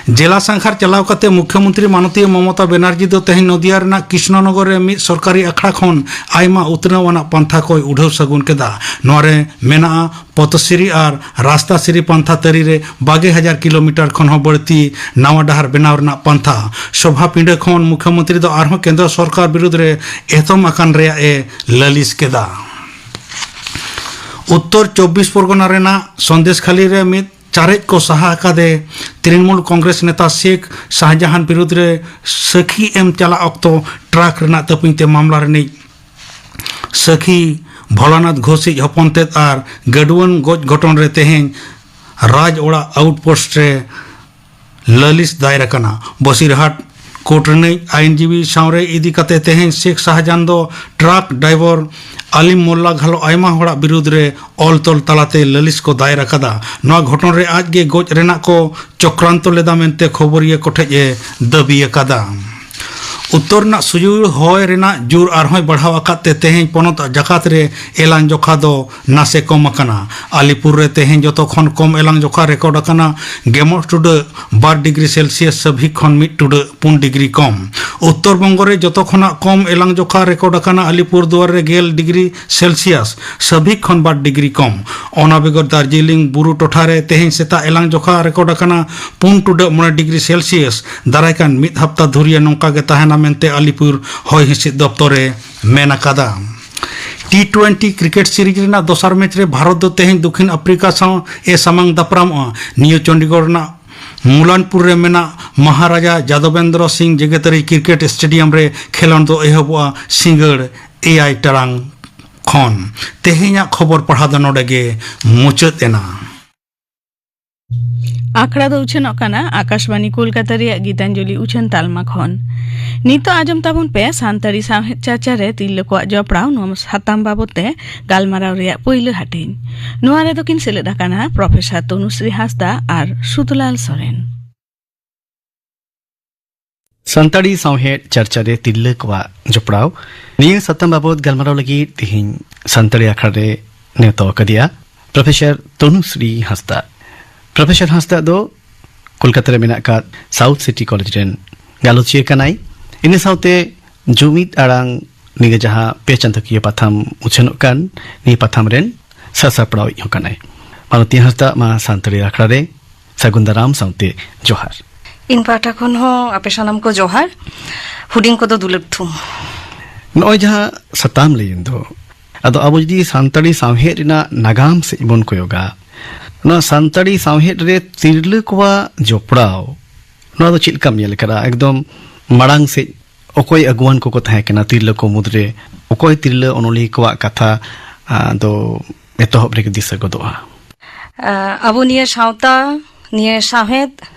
ᱡᱮᱞᱟ ᱥᱟᱸᱜᱷᱟᱨ ᱪᱟᱞᱟᱣ ᱠᱟᱛᱮ ᱢᱩᱠᱷᱭᱚᱢᱚᱱᱛᱨᱤ ᱢᱟᱱᱚᱛᱤᱭᱟᱹ ᱢᱚᱢᱚᱛᱟ ᱵᱮᱱᱟᱨᱡᱤ ᱫᱚ ᱛᱮᱦᱮᱧ ᱱᱚᱫᱤᱭᱟ ᱨᱮᱱᱟᱜ ᱠᱨᱤᱥᱱᱚᱱᱚᱜᱚᱨ ᱨᱮ ᱢᱤᱫ ᱥᱚᱨᱠᱟᱨᱤ ᱟᱠᱷᱲᱟ ᱠᱷᱚᱱ ᱟᱭᱢᱟ ᱩᱛᱱᱟᱹᱣ ᱟᱱᱟᱜ ᱯᱟᱱᱛᱷᱟ ᱠᱚᱭ ᱩᱰᱷᱟᱹᱣ ᱥᱟᱹᱜᱩᱱ ᱠᱮᱫᱟ᱾ ᱱᱚᱣᱟ ᱨᱮ ᱢᱮᱱᱟᱜᱼᱟ ᱯᱚᱛᱚᱥᱤᱨᱤ ᱟᱨ ᱨᱟᱥᱛᱟ ᱥᱤᱨᱤ ᱯᱟᱱᱛᱷᱟ ᱛᱟᱹᱨᱤ ᱨᱮ ᱵᱟᱜᱮ ᱦᱟᱡᱟᱨ ᱠᱤᱞᱳᱢᱤᱴᱟᱨ ᱠᱷᱚᱱ ᱦᱚᱸ ᱵᱟᱹᱲᱛᱤ ᱱᱟᱣᱟ ᱰᱟᱦᱟᱨ ᱵᱮᱱᱟᱣ ᱨᱮᱱᱟᱜ ᱯᱟᱱᱛᱷᱟ᱾ ᱥᱚᱵᱷᱟ ᱯᱤᱸᱰᱟᱹ ᱠᱷᱚᱱ ᱢᱩᱠᱷᱭᱚᱢᱚᱱᱛᱨᱤ ᱫᱚ ᱟᱨᱦᱚᱸ ᱠᱮᱱᱫᱨᱚ ᱥᱚᱨᱠᱟᱨ ᱵᱤᱨᱩᱫᱽ ᱨᱮ ᱮᱛᱚᱢ ᱟᱠᱟᱱ ᱨᱮᱭᱟᱜ ᱮ ᱞᱟᱹᱞᱤᱥ ᱠᱮᱫᱟ᱾ ᱩᱛᱛᱚᱨ ᱪᱚᱵᱵᱤᱥ ᱯᱚᱨᱜᱚᱱᱟ ᱨᱮᱱᱟᱜ ᱥᱚᱱᱫᱮᱥᱠᱷᱟᱞᱤ ᱨᱮ ᱢᱤᱫ ᱪᱟᱨᱮᱡ ᱠᱚ ᱥᱟᱦᱟ ᱟᱠᱟᱫᱮ ᱛᱨᱤᱱᱢᱩᱞ ᱠᱚᱝᱜᱨᱮᱥ ᱱᱮᱛᱟ ᱥᱮᱠᱷ ᱥᱟᱦᱡᱟᱦᱟᱱ ᱵᱤᱨᱩᱫᱽ ᱨᱮ ᱥᱟᱹᱠᱷᱤ ᱮᱢ ᱪᱟᱞᱟᱜ ᱚᱠᱛᱚ ᱴᱨᱟᱠ ᱨᱮᱱᱟᱜ ᱛᱟᱹᱯᱤᱧ ᱛᱮ ᱢᱟᱢᱞᱟ ᱨᱤᱱᱤᱡ ᱥᱟᱹᱠᱷᱤ ᱵᱷᱳᱞᱟᱱᱟᱛᱷ ᱜᱷᱳᱥᱤᱡ ᱦᱚᱯᱚᱱ ᱛᱮᱫ ᱟᱨ ᱜᱟᱹᱰᱩᱣᱟᱹᱱ ᱜᱚᱡ ᱜᱷᱚᱴᱚᱱ ᱨᱮ ᱛᱮᱦᱮᱧ ᱨᱟᱡᱽ ᱚᱲᱟᱜ ᱟᱣᱩᱴᱯᱳᱥᱴ ᱨᱮ ᱞᱟᱹᱞᱤᱥ ᱫᱟᱭᱮᱨ ᱟᱠᱟᱱᱟ᱾ ᱵᱚᱥᱤᱨᱦᱟᱴ ᱠᱳᱨᱴ ᱨᱤᱱᱤᱡ ᱟᱭᱤᱱᱡᱤᱵᱤ ᱥᱟᱶᱨᱮ ᱤᱫᱤ ᱠᱟᱛᱮ ᱛᱮᱦᱮᱧ ᱥᱮᱠᱷ ᱥᱟᱦᱡᱟᱦᱟᱱ ᱫᱚ ᱴᱨᱟᱠ ᱰᱨᱟᱭᱵᱷᱟᱨ ᱟᱞᱤᱢ ᱢᱳᱞᱞᱟ ᱜᱷᱟᱞᱚ ᱟᱭᱢᱟ ᱦᱚᱲᱟᱜ ᱵᱤᱨᱩᱫᱽ ᱨᱮ ᱚᱞ ᱛᱚᱞ ᱛᱟᱞᱟᱛᱮ ᱞᱟᱹᱞᱤᱥ ᱠᱚ ᱫᱟᱭᱮᱨ ᱟᱠᱟᱫᱟ᱾ ᱱᱚᱣᱟ ᱜᱷᱚᱴᱚᱱ ᱨᱮ ᱟᱡ ᱜᱮ ᱜᱚᱡ ᱨᱮᱱᱟᱜ ᱠᱚ ᱪᱚᱠᱨᱟᱱᱛᱚ ᱞᱮᱫᱟ ᱢᱮᱱᱛᱮ ᱠᱷᱚᱵᱚᱨᱤᱭᱟᱹ ᱠᱚᱴᱷᱮᱡ ᱮ ᱫᱟᱹᱵᱤ ᱟᱠᱟᱫᱟ᱾ ᱩᱛᱛᱚᱨ ᱨᱮᱱᱟᱜ ᱥᱩᱭᱩᱲ ᱦᱚᱭ ᱨᱮᱱᱟᱜ ᱡᱳᱨ ᱟᱨᱦᱚᱸᱭ ᱵᱟᱲᱦᱟᱣ ᱟᱠᱟᱫ ᱛᱮ ᱛᱮᱦᱮᱧ ᱯᱚᱱᱚᱛ ᱡᱟᱠᱟᱛ ᱨᱮ ᱮᱞᱟᱝ ᱡᱚᱠᱷᱟ ᱫᱚ ᱱᱟᱥᱮ ᱠᱚᱢ ᱟᱠᱟᱱᱟ᱾ ᱟᱞᱤᱯᱩᱨ ᱨᱮ ᱛᱮᱦᱮᱧ ᱡᱚᱛᱚ ᱠᱷᱚᱱ ᱠᱚᱢ ᱮᱞᱟᱝ ᱡᱚᱠᱷᱟ ᱨᱮᱠᱚᱨᱰ ᱟᱠᱟᱱᱟ ᱜᱮᱞ ᱢᱚᱬᱮ ᱴᱩᱰᱟᱹᱜ ᱵᱟᱨ ᱰᱤᱜᱽᱨᱤ ᱥᱮᱞᱥᱤᱭᱟᱥ, ᱥᱟᱵᱷᱤᱠ ᱠᱷᱚᱱ ᱢᱤᱫ ᱴᱩᱰᱟᱹᱜ ᱯᱩᱱ ᱰᱤᱜᱽᱨᱤ ᱠᱚᱢ᱾ ᱩᱛᱛᱚᱨ ᱵᱚᱝᱜᱚ ᱨᱮ ᱡᱚᱛᱚ ᱠᱷᱚᱱᱟᱜ ᱠᱚᱢ ᱮᱞᱟᱝ ᱡᱚᱠᱷᱟ ᱨᱮᱠᱚᱨᱰ ᱟᱠᱟᱱᱟ ᱟᱞᱤᱯᱩᱨ ᱫᱩᱣᱟᱨ ᱨᱮ ᱜᱮᱞ ᱰᱤᱜᱽᱨᱤ ᱥᱮᱞᱥᱤᱭᱟᱥ, ᱥᱟᱵᱷᱤᱠ ᱠᱷᱚᱱ ᱵᱟᱨ ᱰᱤᱜᱽᱨᱤ ᱠᱚᱢ᱾ ᱚᱱᱟ ᱵᱮᱜᱚᱨ ᱫᱟᱨᱡᱤᱞᱤᱝ ᱵᱩᱨᱩ ᱴᱚᱴᱷᱟ ᱨᱮ ᱛᱮᱦᱮᱧ ᱥᱮᱛᱟᱜ ᱮᱞᱟᱝ ᱡᱚᱠᱷᱟ ᱨᱮᱠᱚᱨᱰ ᱟᱠᱟᱱᱟ ᱯᱩᱱ ᱴᱩᱰᱟᱹᱜ ᱢᱚᱬᱮ ᱰᱤᱜᱽᱨᱤ ᱥᱮᱞᱥᱤᱭᱟᱥ᱾ ᱫᱟᱨᱟᱭ ᱠᱟᱱ ᱢᱤᱫ ᱦᱟᱯᱛᱟ ᱫᱷᱩᱨᱤᱭᱟᱹ ᱱᱚᱝᱠᱟ ᱜᱮ ᱛᱟᱦᱮᱱᱟ ᱢᱮᱱᱛᱮ ᱟᱞᱤᱯᱩᱨ ᱦᱚᱭ ᱦᱤᱸᱥᱤᱫ ᱫᱚᱯᱛᱚᱨ ᱮ ᱢᱮᱱ ᱟᱠᱟᱫᱟ᱾ ᱴᱤ ᱴᱩᱭᱮᱱᱴᱤ ᱠᱨᱤᱠᱮᱴ ᱥᱤᱨᱤᱡᱽ ᱨᱮᱱᱟᱜ ᱫᱚᱥᱟᱨ ᱢᱮᱪ ᱨᱮ ᱵᱷᱟᱨᱚᱛ ᱫᱚ ᱛᱮᱦᱮᱧ ᱫᱚᱠᱷᱤᱱ ᱟᱯᱷᱨᱤᱠᱟ ᱥᱟᱶ ᱮ ᱥᱟᱢᱟᱝ ᱫᱟᱯᱨᱟᱢᱚᱜᱼᱟ᱾ ᱱᱤᱭᱩ ᱪᱚᱱᱰᱤᱜᱚᱲ ᱨᱮᱱᱟᱜ ᱢᱩᱞᱟᱱᱯᱩᱨ ᱨᱮ ᱢᱮᱱᱟᱜ ᱢᱚᱦᱟᱨᱟᱡᱟ ᱡᱟᱫᱚᱵᱮᱱᱫᱨᱚ ᱥᱤᱝ ᱡᱮᱜᱮᱛᱟᱹᱨᱤ ᱠᱨᱤᱠᱮᱴ ᱥᱴᱮᱰᱤᱭᱟᱢ ᱨᱮ ᱠᱷᱮᱞᱚᱸᱰ ᱫᱚ ᱮᱦᱚᱵᱚᱜᱼᱟ ᱥᱤᱸᱜᱟᱹᱲ ᱮᱭᱟᱭ ᱴᱟᱲᱟᱝ ᱠᱷᱚᱱ᱾ ᱛᱮᱦᱮᱧᱟᱜ ᱠᱷᱚᱵᱚᱨ ᱯᱟᱲᱦᱟᱣ ᱫᱚ ᱱᱚᱰᱮ ᱜᱮ ᱢᱩᱪᱟᱹᱫ ᱮᱱᱟ᱾ ᱟᱠᱷᱲᱟ ᱫᱚ ᱩᱪᱷᱟᱹᱱᱚᱜ ᱠᱟᱱᱟ ᱟᱠᱟᱥᱵᱟᱱᱤ ᱠᱳᱞᱠᱟᱛᱟ ᱨᱮᱭᱟᱜ ᱜᱤᱛᱟᱧᱡᱚᱞᱤ ᱩᱪᱷᱟᱹᱱ ᱛᱟᱞᱢᱟ ᱠᱷᱚᱱ᱾ ᱱᱤᱛᱚᱜ ᱟᱸᱡᱚᱢ ᱛᱟᱵᱚᱱ ᱯᱮ ᱥᱟᱱᱛᱟᱲᱤ ᱥᱟᱶᱦᱮᱫ ᱪᱟᱨᱪᱟ ᱨᱮ ᱛᱤᱨᱞᱟᱹ ᱠᱚᱣᱟᱜ ᱡᱚᱯᱲᱟᱣ ᱱᱚᱣᱟ ᱥᱟᱛᱟᱢ ᱵᱟᱵᱚᱛ ᱛᱮ ᱜᱟᱞᱢᱟᱨᱟᱣ ᱨᱮᱭᱟᱜ ᱯᱩᱭᱞᱩ ᱦᱟᱹᱴᱤᱧ᱾ ᱱᱚᱣᱟ ᱨᱮᱫᱚ ᱠᱤᱱ ᱥᱮᱞᱮᱫ ᱟᱠᱟᱱᱟ ᱯᱨᱚᱯᱷᱮᱥᱚᱨ ᱛᱚᱱᱩᱥᱨᱤ ᱦᱟᱸᱥᱫᱟ ᱟᱨ ᱥᱩᱫᱷᱞᱟᱞ ᱥᱚᱨᱮᱱ᱾ ᱥᱟᱱᱛᱟᱲᱤ ᱥᱟᱶᱦᱮᱫ ᱪᱟᱨᱪᱟ ᱨᱮ ᱛᱤᱨᱞᱟᱹ ᱠᱚᱣᱟᱜ ᱡᱚᱯᱲᱟᱣ, ᱱᱤᱭᱟᱹ ᱥᱟᱛᱟᱢ ᱵᱟᱵᱚᱛ ᱜᱟᱞᱢᱟᱨᱟᱣ ᱞᱟᱹᱜᱤᱫ ᱛᱤᱦᱤᱧ ᱥᱟᱱᱛᱟᱲᱤ ᱟᱠᱷᱲᱟ ᱨᱮ ᱱᱮᱣᱛᱟ ᱟᱠᱟᱫᱮᱭᱟ ᱯᱨᱚᱯᱷᱮᱥᱚᱨ ᱛᱚᱱᱩᱥᱨᱤ ᱦᱟᱸᱥᱫᱟ᱾ ᱯᱨᱚᱯᱷᱮᱥᱚᱨ ᱦᱟᱸᱥᱫᱟ ᱫᱚ ᱠᱳᱞᱠᱟᱛᱟ ᱨᱮ ᱢᱮᱱᱟᱜ ᱟᱠᱟᱫ ᱥᱟᱣᱩᱛᱷ ᱥᱤᱴᱤ ᱠᱚᱞᱮᱡᱽ ᱨᱮᱱ ᱜᱟᱞᱚᱪᱤᱭᱟᱹ ᱠᱟᱱᱟᱭ᱾ ᱤᱱᱟᱹ ᱥᱟᱶᱛᱮ ᱡᱩᱢᱤᱫ ᱟᱲᱟᱝ ᱱᱤᱭᱟᱹ ᱡᱟᱦᱟᱸ ᱯᱮ ᱪᱟᱸᱫᱚᱠᱤᱭᱟᱹ ᱯᱟᱛᱷᱟᱢ ᱩᱪᱷᱟᱹᱱᱚᱜ ᱠᱟᱱ, ᱱᱤᱭᱟᱹ ᱯᱟᱛᱷᱟᱢ ᱨᱮᱱ ᱥᱟᱥᱟᱯᱲᱟᱣᱤᱡ ᱦᱚᱸ ᱠᱟᱱᱟᱭ᱾ ᱢᱟᱞᱚᱛᱤ ᱦᱟᱸᱥᱫᱟ, ᱢᱟ ᱥᱟᱱᱛᱟᱲᱤ ᱟᱠᱷᱲᱟ ᱨᱮ ᱥᱟᱹᱜᱩᱱ ᱫᱟᱨᱟᱢ ᱥᱟᱶᱛᱮ ᱡᱚᱦᱟᱨ᱾ ᱤᱧ ᱯᱟᱦᱴᱟ ᱠᱷᱚᱱ ᱦᱚᱸ ᱟᱯᱮ ᱥᱟᱱᱟᱢ ᱠᱚ ᱡᱚᱦᱟᱨ, ᱦᱩᱰᱤᱧ ᱠᱚᱫᱚ ᱫᱩᱞᱟᱹᱲ ᱛᱷᱩᱢ᱾ ᱱᱚᱜᱼᱚᱭ ᱡᱟᱦᱟᱸ ᱥᱟᱛᱟᱢ ᱞᱟᱹᱭᱮᱱ ᱫᱚ, ᱟᱫᱚ ᱟᱵᱚ ᱡᱩᱫᱤ ᱥᱟᱱᱛᱟᱲᱤ ᱥᱟᱶᱦᱮᱫ ᱨᱮᱱᱟᱜ ᱱᱟᱜᱟᱢ ᱥᱮᱫ ᱵᱚᱱ ᱠᱚᱭᱚᱜᱟ, ᱱᱚᱣᱟ ᱥᱟᱱᱛᱟᱲᱤ ᱥᱟᱶᱦᱮᱫ ᱨᱮ ᱛᱤᱨᱞᱟᱹ ᱠᱚᱣᱟᱜ ᱡᱚᱯᱲᱟᱣ, ᱱᱚᱣᱟ ᱫᱚ ᱪᱮᱫ ᱞᱮᱠᱟᱢ ᱧᱮᱞ ᱟᱠᱟᱫᱟ? ᱮᱠᱫᱚᱢ ᱢᱟᱲᱟᱝ ᱥᱮᱫ ᱚᱠᱚᱭ ᱟᱹᱜᱩᱣᱟᱱ ᱠᱚᱠᱚ ᱛᱟᱦᱮᱸ ᱠᱟᱱᱟ ᱛᱤᱨᱞᱟᱹ ᱠᱚ ᱢᱩᱫᱽᱨᱮ? ᱚᱠᱚᱭ ᱛᱤᱨᱞᱟᱹ ᱚᱱᱚᱞᱤᱭᱟᱹ ᱠᱚᱣᱟᱜ ᱠᱟᱛᱷᱟ, ᱟ, ᱫᱚ ᱮᱛᱚᱦᱚᱵ ᱨᱮᱜᱮ ᱫᱤᱥᱟᱹ ᱜᱚᱫᱚᱜᱼᱟ? ᱟ, ᱟᱵᱚ ᱱᱤᱭᱟᱹ ᱥᱟᱶᱛᱟ, ᱱᱤᱭᱟᱹ ᱥᱟᱶᱦᱮᱫ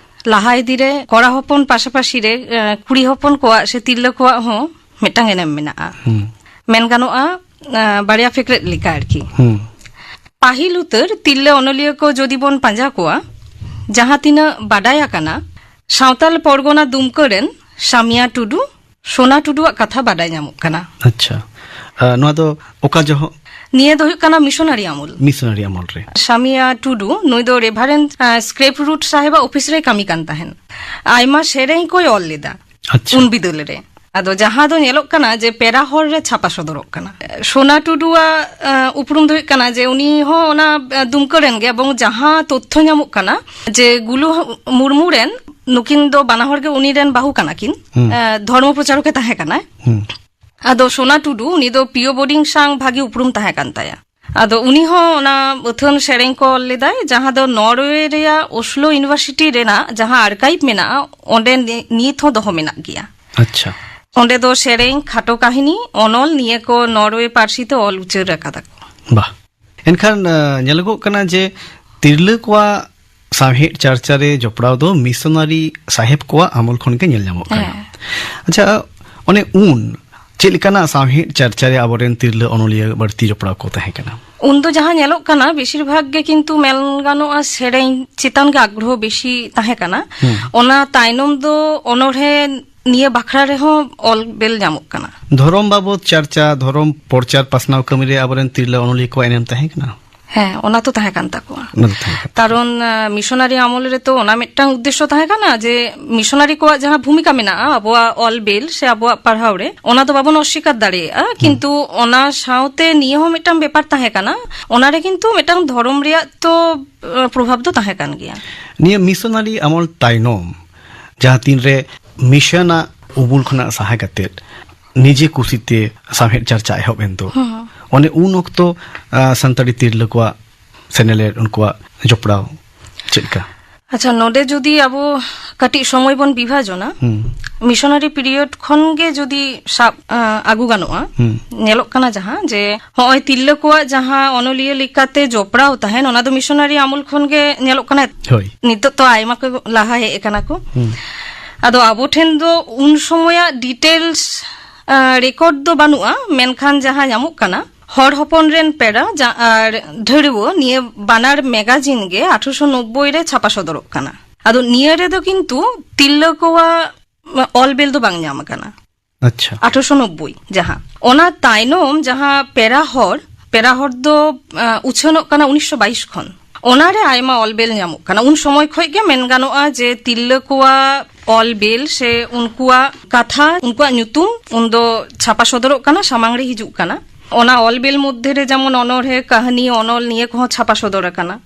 ᱞᱟᱦᱟ ᱤᱫᱤ ᱨᱮ ᱠᱚᱲᱟ ᱦᱚᱯᱚᱱ ᱯᱟᱥᱟᱯᱟᱥᱤ ᱨᱮ, ᱟ, ᱠᱩᱲᱤ ᱦᱚᱯᱚᱱ ᱠᱚᱣᱟᱜ ᱥᱮ ᱛᱤᱨᱞᱟᱹ ᱠᱚᱣᱟᱜ ᱦᱚᱸ ᱢᱤᱫᱴᱟᱝ ᱮᱱᱮᱢ ᱢᱮᱱᱟᱜᱼᱟ᱾ ᱦᱩᱸ᱾ ᱢᱮᱱ ᱜᱟᱱᱚᱜᱼᱟ, ᱟ, ᱵᱟᱨᱭᱟ ᱯᱷᱮᱠᱨᱮᱫ ᱞᱮᱠᱟ ᱟᱨᱠᱤ᱾ ᱦᱩᱸ᱾ ᱯᱟᱹᱦᱤᱞ ᱩᱛᱟᱹᱨ ᱛᱤᱨᱞᱟᱹ ᱚᱱᱚᱞᱤᱭᱟᱹ ᱠᱚ ᱡᱩᱫᱤ ᱵᱚᱱ ᱯᱟᱸᱡᱟ ᱠᱚᱣᱟ, ᱡᱟᱦᱟᱸ ᱛᱤᱱᱟᱹᱜ ᱵᱟᱰᱟᱭ ᱟᱠᱟᱱᱟ, ᱥᱟᱶᱛᱟᱞ ᱯᱚᱨᱜᱚᱱᱟ ᱫᱩᱢᱠᱟᱹ ᱨᱮᱱ ᱥᱟᱢᱤᱭᱟ ᱴᱩᱰᱩ, ᱥᱳᱱᱟ ᱴᱩᱰᱩᱣᱟᱜ ᱠᱟᱛᱷᱟ ᱵᱟᱰᱟᱭ ᱧᱟᱢᱚᱜ ᱠᱟᱱᱟ᱾ ᱟᱪᱪᱷᱟ᱾ ᱟᱨ ᱱᱚᱣᱟ ᱫᱚ ᱚᱠᱟ ᱡᱚᱦᱚᱜ? ᱱᱤᱭᱟᱹ ᱫᱚ ᱦᱩᱭᱩᱜ ᱠᱟᱱᱟ ᱢᱤᱥᱚᱱᱟᱨᱤ ᱟᱢᱚᱞ᱾ ᱢᱤᱥᱚᱱᱟᱨᱤ ᱟᱢᱚᱞ ᱨᱮ᱾ ᱥᱟᱢᱤᱭᱟ ᱴᱩᱰᱩ, ᱱᱩᱭ ᱫᱚ ᱨᱮᱵᱷᱟᱨᱮᱱᱰ, ᱟᱸ, ᱥᱠᱨᱮᱯ ᱨᱩᱴ ᱥᱟᱦᱮᱵᱟᱜ ᱚᱯᱷᱤᱥ ᱨᱮᱭ ᱠᱟᱹᱢᱤ ᱠᱟᱱ ᱛᱟᱦᱮᱱ᱾ ᱟᱭᱢᱟ ᱥᱮᱨᱮᱧ ᱠᱚᱭ ᱚᱞ ᱞᱮᱫᱟ᱾ ᱟᱪᱪᱷᱟ᱾ ᱩᱱ ᱵᱤᱫᱟᱹᱞ ᱨᱮ᱾ ᱟᱫᱚ ᱡᱟᱦᱟᱸ ᱫᱚ ᱧᱮᱞᱚᱜ ᱠᱟᱱᱟ ᱡᱮ ᱯᱮᱲᱟ ᱦᱚᱲ ᱨᱮ ᱪᱷᱟᱯᱟ ᱥᱚᱫᱚᱨᱚᱜ ᱠᱟᱱᱟ᱾ ᱥᱳᱱᱟ ᱴᱩᱰᱩᱣᱟᱜ, ᱟᱸ, ᱩᱯᱨᱩᱢ ᱫᱚ ᱦᱩᱭᱩᱜ ᱠᱟᱱᱟ ᱡᱮ ᱩᱱᱤ ᱦᱚᱸ ᱚᱱᱟ, ᱟᱸ, ᱫᱩᱢᱠᱟᱹ ᱨᱮᱱ ᱜᱮ, ᱮᱵᱚᱝ ᱡᱟᱦᱟᱸ ᱛᱚᱛᱛᱷᱚ ᱧᱟᱢᱚᱜ ᱠᱟᱱᱟ ᱡᱮ ᱜᱩᱞᱩ ᱢᱩᱨᱢᱩ ᱨᱮᱱ, ᱱᱩᱠᱤᱱ ᱫᱚ ᱵᱟᱱᱟ ᱦᱚᱲ ᱜᱮ ᱩᱱᱤ ᱨᱮᱱ ᱵᱟᱹᱦᱩ ᱠᱟᱱᱟ ᱠᱤᱱ᱾ ᱦᱩᱸ᱾ ᱟᱸ, ᱫᱷᱚᱨᱢᱚ ᱯᱨᱚᱪᱟᱨᱚᱠ ᱮ ᱛᱟᱦᱮᱸ ᱠᱟᱱᱟᱭ᱾ ᱦᱩᱸ᱾ ᱟᱫᱚ ᱥᱳᱱᱟ ᱴᱩᱰᱩ, ᱩᱱᱤ ᱫᱚ ᱯᱤᱭᱳ ᱵᱳᱨᱰᱤᱝ ᱥᱟᱶ ᱵᱷᱟᱜᱤ ᱩᱯᱨᱩᱢ ᱛᱟᱦᱮᱸ ᱠᱟᱱ ᱛᱟᱭᱟ᱾ ᱟᱫᱚ ᱩᱱᱤ ᱦᱚᱸ ᱚᱱᱟ ᱟᱹᱛᱷᱟᱹᱱ ᱥᱮᱨᱮᱧ ᱠᱚ ᱚᱞ ᱞᱮᱫᱟᱭ, ᱡᱟᱦᱟᱸ ᱫᱚ ᱱᱚᱨᱣᱮ ᱨᱮᱭᱟᱜ ᱳᱥᱞᱳ ᱤᱭᱩᱱᱤᱵᱷᱟᱨᱥᱤᱴᱤ ᱨᱮᱱᱟᱜ ᱡᱟᱦᱟᱸ ᱟᱨᱠᱟᱭᱤᱵᱷ ᱢᱮᱱᱟᱜᱼᱟ, ᱚᱸᱰᱮ ᱱᱤ-, ᱱᱤᱛ ᱦᱚᱸ ᱫᱚᱦᱚ ᱢᱮᱱᱟᱜ ᱜᱮᱭᱟ᱾ ᱟᱪᱪᱷᱟ᱾ ᱚᱸᱰᱮ ᱫᱚ ᱥᱮᱨᱮᱧ, ᱠᱷᱟᱴᱚ ᱠᱟᱹᱦᱱᱤ, ᱚᱱᱚᱞ ᱱᱤᱭᱟᱹ ᱠᱚ ᱱᱚᱨᱣᱮ ᱯᱟᱹᱨᱥᱤ ᱛᱮ ᱚᱞ ᱩᱪᱟᱹᱲ ᱟᱠᱟᱫᱟ ᱠᱚ᱾ ᱵᱟᱦ᱾ ᱮᱱᱠᱷᱟᱱ, ᱟᱸ, ᱧᱮᱞᱚᱜᱚᱜ ᱠᱟᱱᱟ ᱡᱮ ᱛᱤᱨᱞᱟᱹ ᱠᱚᱣᱟᱜ ᱥᱟᱶᱦᱮᱫ ᱪᱟᱨᱪᱟ ᱨᱮ ᱡᱚᱯᱲᱟᱣ ᱫᱚ ᱢᱤᱥᱚᱱᱟᱨᱤ ᱥᱟᱦᱮᱵ ᱠᱚᱣᱟᱜ ᱟᱢᱚᱞ ᱠᱷᱚᱱ ᱜᱮ ᱧᱮᱞ ᱧᱟᱢᱚᱜ ᱠᱟᱱᱟ᱾ ᱦᱮᱸ᱾ ᱟᱪᱪᱷᱟ, ᱚᱱᱮ ᱩᱱ ᱪᱮᱫ ᱞᱮᱠᱟᱱᱟᱜ ᱥᱟᱶᱦᱮᱫ ᱪᱟᱨᱪᱟ ᱨᱮ ᱟᱵᱚᱨᱮᱱ ᱛᱤᱨᱞᱟᱹ ᱚᱱᱚᱞᱤᱭᱟᱹ ᱵᱟᱹᱲᱛᱤ ᱡᱚᱯᱲᱟᱣ ᱠᱚ ᱛᱟᱦᱮᱸ ᱠᱟᱱᱟ? ᱩᱱ ᱫᱚ ᱡᱟᱦᱟᱸ ᱧᱮᱞᱚᱜ ᱠᱟᱱᱟ, ᱵᱮᱥᱤᱨ ᱵᱷᱟᱜᱽ ᱜᱮ ᱠᱤᱱᱛᱩ ᱢᱮᱱ ᱜᱟᱱᱚᱜᱼᱟ, ᱥᱮᱨᱮᱧ ᱪᱮᱛᱟᱱ ᱜᱮ ᱟᱜᱽᱨᱚᱦᱚ ᱵᱮᱥᱤ ᱛᱟᱦᱮᱸ ᱠᱟᱱᱟ᱾ ᱦᱩᱸ᱾ ᱚᱱᱟ ᱛᱟᱭᱱᱚᱢ ᱫᱚ ᱚᱱᱚᱬᱦᱮ ᱱᱤᱭᱟᱹ ᱵᱟᱠᱷᱨᱟ ᱨᱮᱦᱚᱸ ᱚᱞ ᱵᱮᱞ ᱧᱟᱢᱚᱜ ᱠᱟᱱᱟ᱾ ᱫᱷᱚᱨᱚᱢ ᱵᱟᱵᱚᱛ ᱪᱟᱨᱪᱟ, ᱫᱷᱚᱨᱚᱢ ᱯᱨᱚᱪᱟᱨ ᱯᱟᱥᱱᱟᱣ ᱠᱟᱹᱢᱤ ᱨᱮ ᱟᱵᱚᱨᱮᱱ ᱛᱤᱨᱞᱟᱹ ᱚᱱᱚᱞᱤᱭᱟᱹ ᱠᱚᱣᱟᱜ ᱮᱱᱮᱢ ᱛᱟᱦᱮᱸ ᱠᱟᱱᱟ? ᱦᱮᱸ, ᱚᱱᱟ ᱛᱚ ᱛᱟᱦᱮᱸ ᱠᱟᱱ ᱛᱟᱠᱚᱣᱟ᱾ ᱚᱱᱟ ᱫᱚ ᱛᱟᱦᱮᱸ ᱠᱟᱱ ᱛᱟᱠᱚᱣᱟ᱾ ᱠᱟᱨᱚᱱ, ᱟᱸ, ᱢᱤᱥᱚᱱᱟᱨᱤ ᱟᱢᱚᱞ ᱨᱮᱛᱚ ᱚᱱᱟ ᱢᱤᱫᱴᱟᱝ ᱩᱫᱽᱫᱮᱥᱥᱚ ᱛᱟᱦᱮᱸ ᱠᱟᱱᱟ ᱡᱮ ᱢᱤᱥᱚᱱᱟᱨᱤ ᱠᱚᱣᱟᱜ ᱡᱟᱦᱟᱸ ᱵᱷᱩᱢᱤᱠᱟ ᱢᱮᱱᱟᱜᱼᱟ ᱟᱵᱚᱣᱟᱜ ᱚᱞ ᱵᱤᱞ ᱥᱮ ᱟᱵᱚᱣᱟᱜ ᱯᱟᱲᱦᱟᱣ ᱨᱮ, ᱚᱱᱟ ᱫᱚ ᱵᱟᱵᱚᱱ ᱚᱥᱥᱤᱠᱟᱨ ᱫᱟᱲᱮᱭᱟᱜᱼᱟ᱾ ᱦᱩᱸ᱾ ᱠᱤᱱᱛᱩ ᱚᱱᱟ ᱥᱟᱶᱛᱮ ᱱᱤᱭᱟᱹ ᱦᱚᱸ ᱢᱤᱫᱴᱟᱝ ᱵᱮᱯᱟᱨ ᱛᱟᱦᱮᱸ ᱠᱟᱱᱟ, ᱚᱱᱟ ᱨᱮ ᱠᱤᱱᱛᱩ ᱢᱤᱫᱴᱟᱝ ᱫᱷᱚᱨᱚᱢ ᱨᱮᱭᱟᱜ ᱛᱚ, ᱟᱸ, ᱯᱨᱚᱵᱷᱟᱵᱽ ᱫᱚ ᱛᱟᱦᱮᱸ ᱠᱟᱱ ᱜᱮᱭᱟ᱾ ᱱᱤᱭᱟᱹ ᱢᱤᱥᱚᱱᱟᱨᱤ ᱟᱢᱚᱞ ᱛᱟᱭᱱᱚᱢ ᱡᱟᱦᱟᱸ ᱛᱤᱱᱨᱮ ᱢᱤᱥᱚᱱᱟᱜ ᱩᱢᱩᱞ ᱠᱷᱚᱱᱟᱜ ᱥᱟᱦᱟ ᱠᱟᱛᱮᱫ ᱱᱤᱡᱮ ᱠᱩᱥᱤᱛᱮ ᱥᱟᱶᱦᱮᱫ ᱪᱟᱨᱪᱟ ᱮᱦᱚᱵ ᱮᱱ ᱫᱚ, ᱦᱩᱸ᱾ ᱚᱱᱮ ᱩᱱ ᱚᱠᱛᱚ, ᱟ, ᱥᱟᱱᱛᱟᱲᱤ ᱛᱤᱨᱞᱟᱹ ᱠᱚᱣᱟᱜ ᱥᱮᱱᱮᱞᱮᱫ, ᱩᱱᱠᱩᱣᱟᱜ ᱡᱚᱯᱲᱟᱣ ᱪᱮᱫ ᱞᱮᱠᱟ? ᱟᱪᱪᱷᱟ, ᱱᱚᱰᱮ ᱡᱩᱫᱤ ᱟᱵᱚ ᱠᱟᱹᱴᱤᱡ ᱥᱚᱢᱚᱭ ᱵᱚᱱ ᱵᱤᱵᱷᱟᱡᱚᱱᱟ, ᱦᱩᱸ᱾ ᱢᱤᱥᱚᱱᱟᱨᱤ ᱯᱤᱨᱤᱭᱚᱰ ᱠᱷᱚᱱ ᱜᱮ ᱡᱩᱫᱤ ᱥᱟᱵ, ᱟ, ᱟᱹᱜᱩ ᱜᱟᱱᱚᱜᱼᱟ, ᱦᱩᱸ᱾ ᱧᱮᱞᱚᱜ ᱠᱟᱱᱟ ᱡᱟᱦᱟᱸ ᱡᱮ ᱦᱚᱸᱜᱼᱚᱭ ᱛᱤᱨᱞᱟᱹ ᱠᱚᱣᱟᱜ ᱡᱟᱦᱟᱸ ᱚᱱᱚᱞᱤᱭᱟᱹ ᱞᱮᱠᱟᱛᱮ ᱡᱚᱯᱲᱟᱣ ᱛᱟᱦᱮᱱ, ᱚᱱᱟ ᱫᱚ ᱢᱤᱥᱚᱱᱟᱨᱤ ᱟᱢᱚᱞ ᱠᱷᱚᱱ ᱜᱮ ᱧᱮᱞᱚᱜ ᱠᱟᱱᱟ᱾ ᱦᱳᱭ᱾ ᱱᱤᱛᱚᱜ ᱛᱚ ᱟᱭᱢᱟ ᱠᱚ ᱞᱟᱦᱟ ᱦᱮᱡ ᱟᱠᱟᱱᱟ ᱠᱚ᱾ ᱦᱩᱸ᱾ ᱟᱫᱚ ᱟᱵᱚ ᱴᱷᱮᱱ ᱫᱚ ᱩᱱ ᱥᱚᱢᱚᱭᱟᱜ ᱰᱤᱴᱮᱞᱥ, ᱟ, ᱨᱮᱠᱚᱨᱰ ᱫᱚ ᱵᱟᱹᱱᱩᱜᱼᱟ, ᱢᱮᱱᱠᱷᱟᱱ ᱡᱟᱦᱟᱸ ᱧᱟᱢᱚᱜ ᱠᱟᱱᱟ, ᱦᱚᱲ ᱦᱚᱯᱚᱱ ᱨᱮᱱ ᱯᱮᱲᱟ ᱡᱟ-, ᱟᱨ ᱰᱷᱟᱹᱲᱣᱟᱹ, ᱱᱤᱭᱟᱹ ᱵᱟᱱᱟᱨ ᱢᱮᱜᱟᱡᱤᱱ ᱜᱮ ᱟᱴᱷᱨᱚᱥᱚ ᱱᱚᱵᱵᱳᱭ ᱨᱮ ᱪᱷᱟᱯᱟ ᱥᱚᱫᱚᱨᱚᱜ ᱠᱟᱱᱟ᱾ ᱟᱫᱚ ᱱᱤᱭᱟᱹ ᱨᱮᱫᱚ ᱠᱤᱱᱛᱩ ᱛᱤᱨᱞᱟᱹ ᱠᱚᱣᱟᱜ ᱚᱞ ᱵᱮᱞ ᱫᱚ ᱵᱟᱝ ᱧᱟᱢ ᱟᱠᱟᱱᱟ᱾ ᱟᱪᱪᱷᱟ᱾ ᱟᱴᱷᱨᱚᱥᱚ ᱱᱚᱵᱵᱳᱭ ᱡᱟᱦᱟᱸ, ᱚᱱᱟ ᱛᱟᱭᱱᱚᱢ ᱡᱟᱦᱟᱸ ᱯᱮᱲᱟ ᱦᱚᱲ, ᱯᱮᱲᱟ ᱦᱚᱲ ᱫᱚ, ᱟᱸ, ᱩᱪᱷᱟᱹᱱᱚᱜ ᱠᱟᱱᱟ ᱩᱱᱤᱥᱥᱚ ᱵᱟᱭᱤᱥ ᱠᱷᱚᱱ᱾ ᱚᱱᱟᱨᱮ ᱟᱭᱢᱟ ᱚᱞ ᱵᱮᱞ ᱧᱟᱢᱚᱜ ᱠᱟᱱᱟ᱾ ᱩᱱ ᱥᱚᱢᱚᱭ ᱠᱷᱚᱱ ᱜᱮ ᱢᱮᱱ ᱜᱟᱱᱚᱜᱼᱟ ᱡᱮ ᱛᱤᱨᱞᱟᱹ ᱠᱚᱣᱟᱜ ᱚᱞ ᱵᱮᱞ ᱥᱮ ᱩᱱᱠᱩᱣᱟᱜ ᱠᱟᱛᱷᱟ, ᱩᱱᱠᱩᱣᱟᱜ ᱧᱩᱛᱩᱢ ᱩᱱᱫᱚ ᱪᱷᱟᱯᱟ ᱥᱚᱫᱚᱨᱚᱜ ᱠᱟᱱᱟ, ᱥᱟᱢᱟᱝ ᱨᱮ ᱦᱤᱡᱩᱜ ᱠᱟᱱᱟ᱾ ᱚᱱᱟ ᱚᱞ ᱵᱮᱞ ᱢᱚᱫᱽᱫᱷᱮ ᱨᱮ ᱡᱮᱢᱚᱱ ᱚᱱᱚᱬᱦᱮ, ᱠᱟᱹᱦᱱᱤ, ᱚᱱᱚᱞ ᱱᱤᱭᱟᱹ ᱠᱚᱦᱚᱸ ᱪᱷᱟᱯᱟ ᱥᱚᱫᱚᱨ ᱟᱠᱟᱱᱟ᱾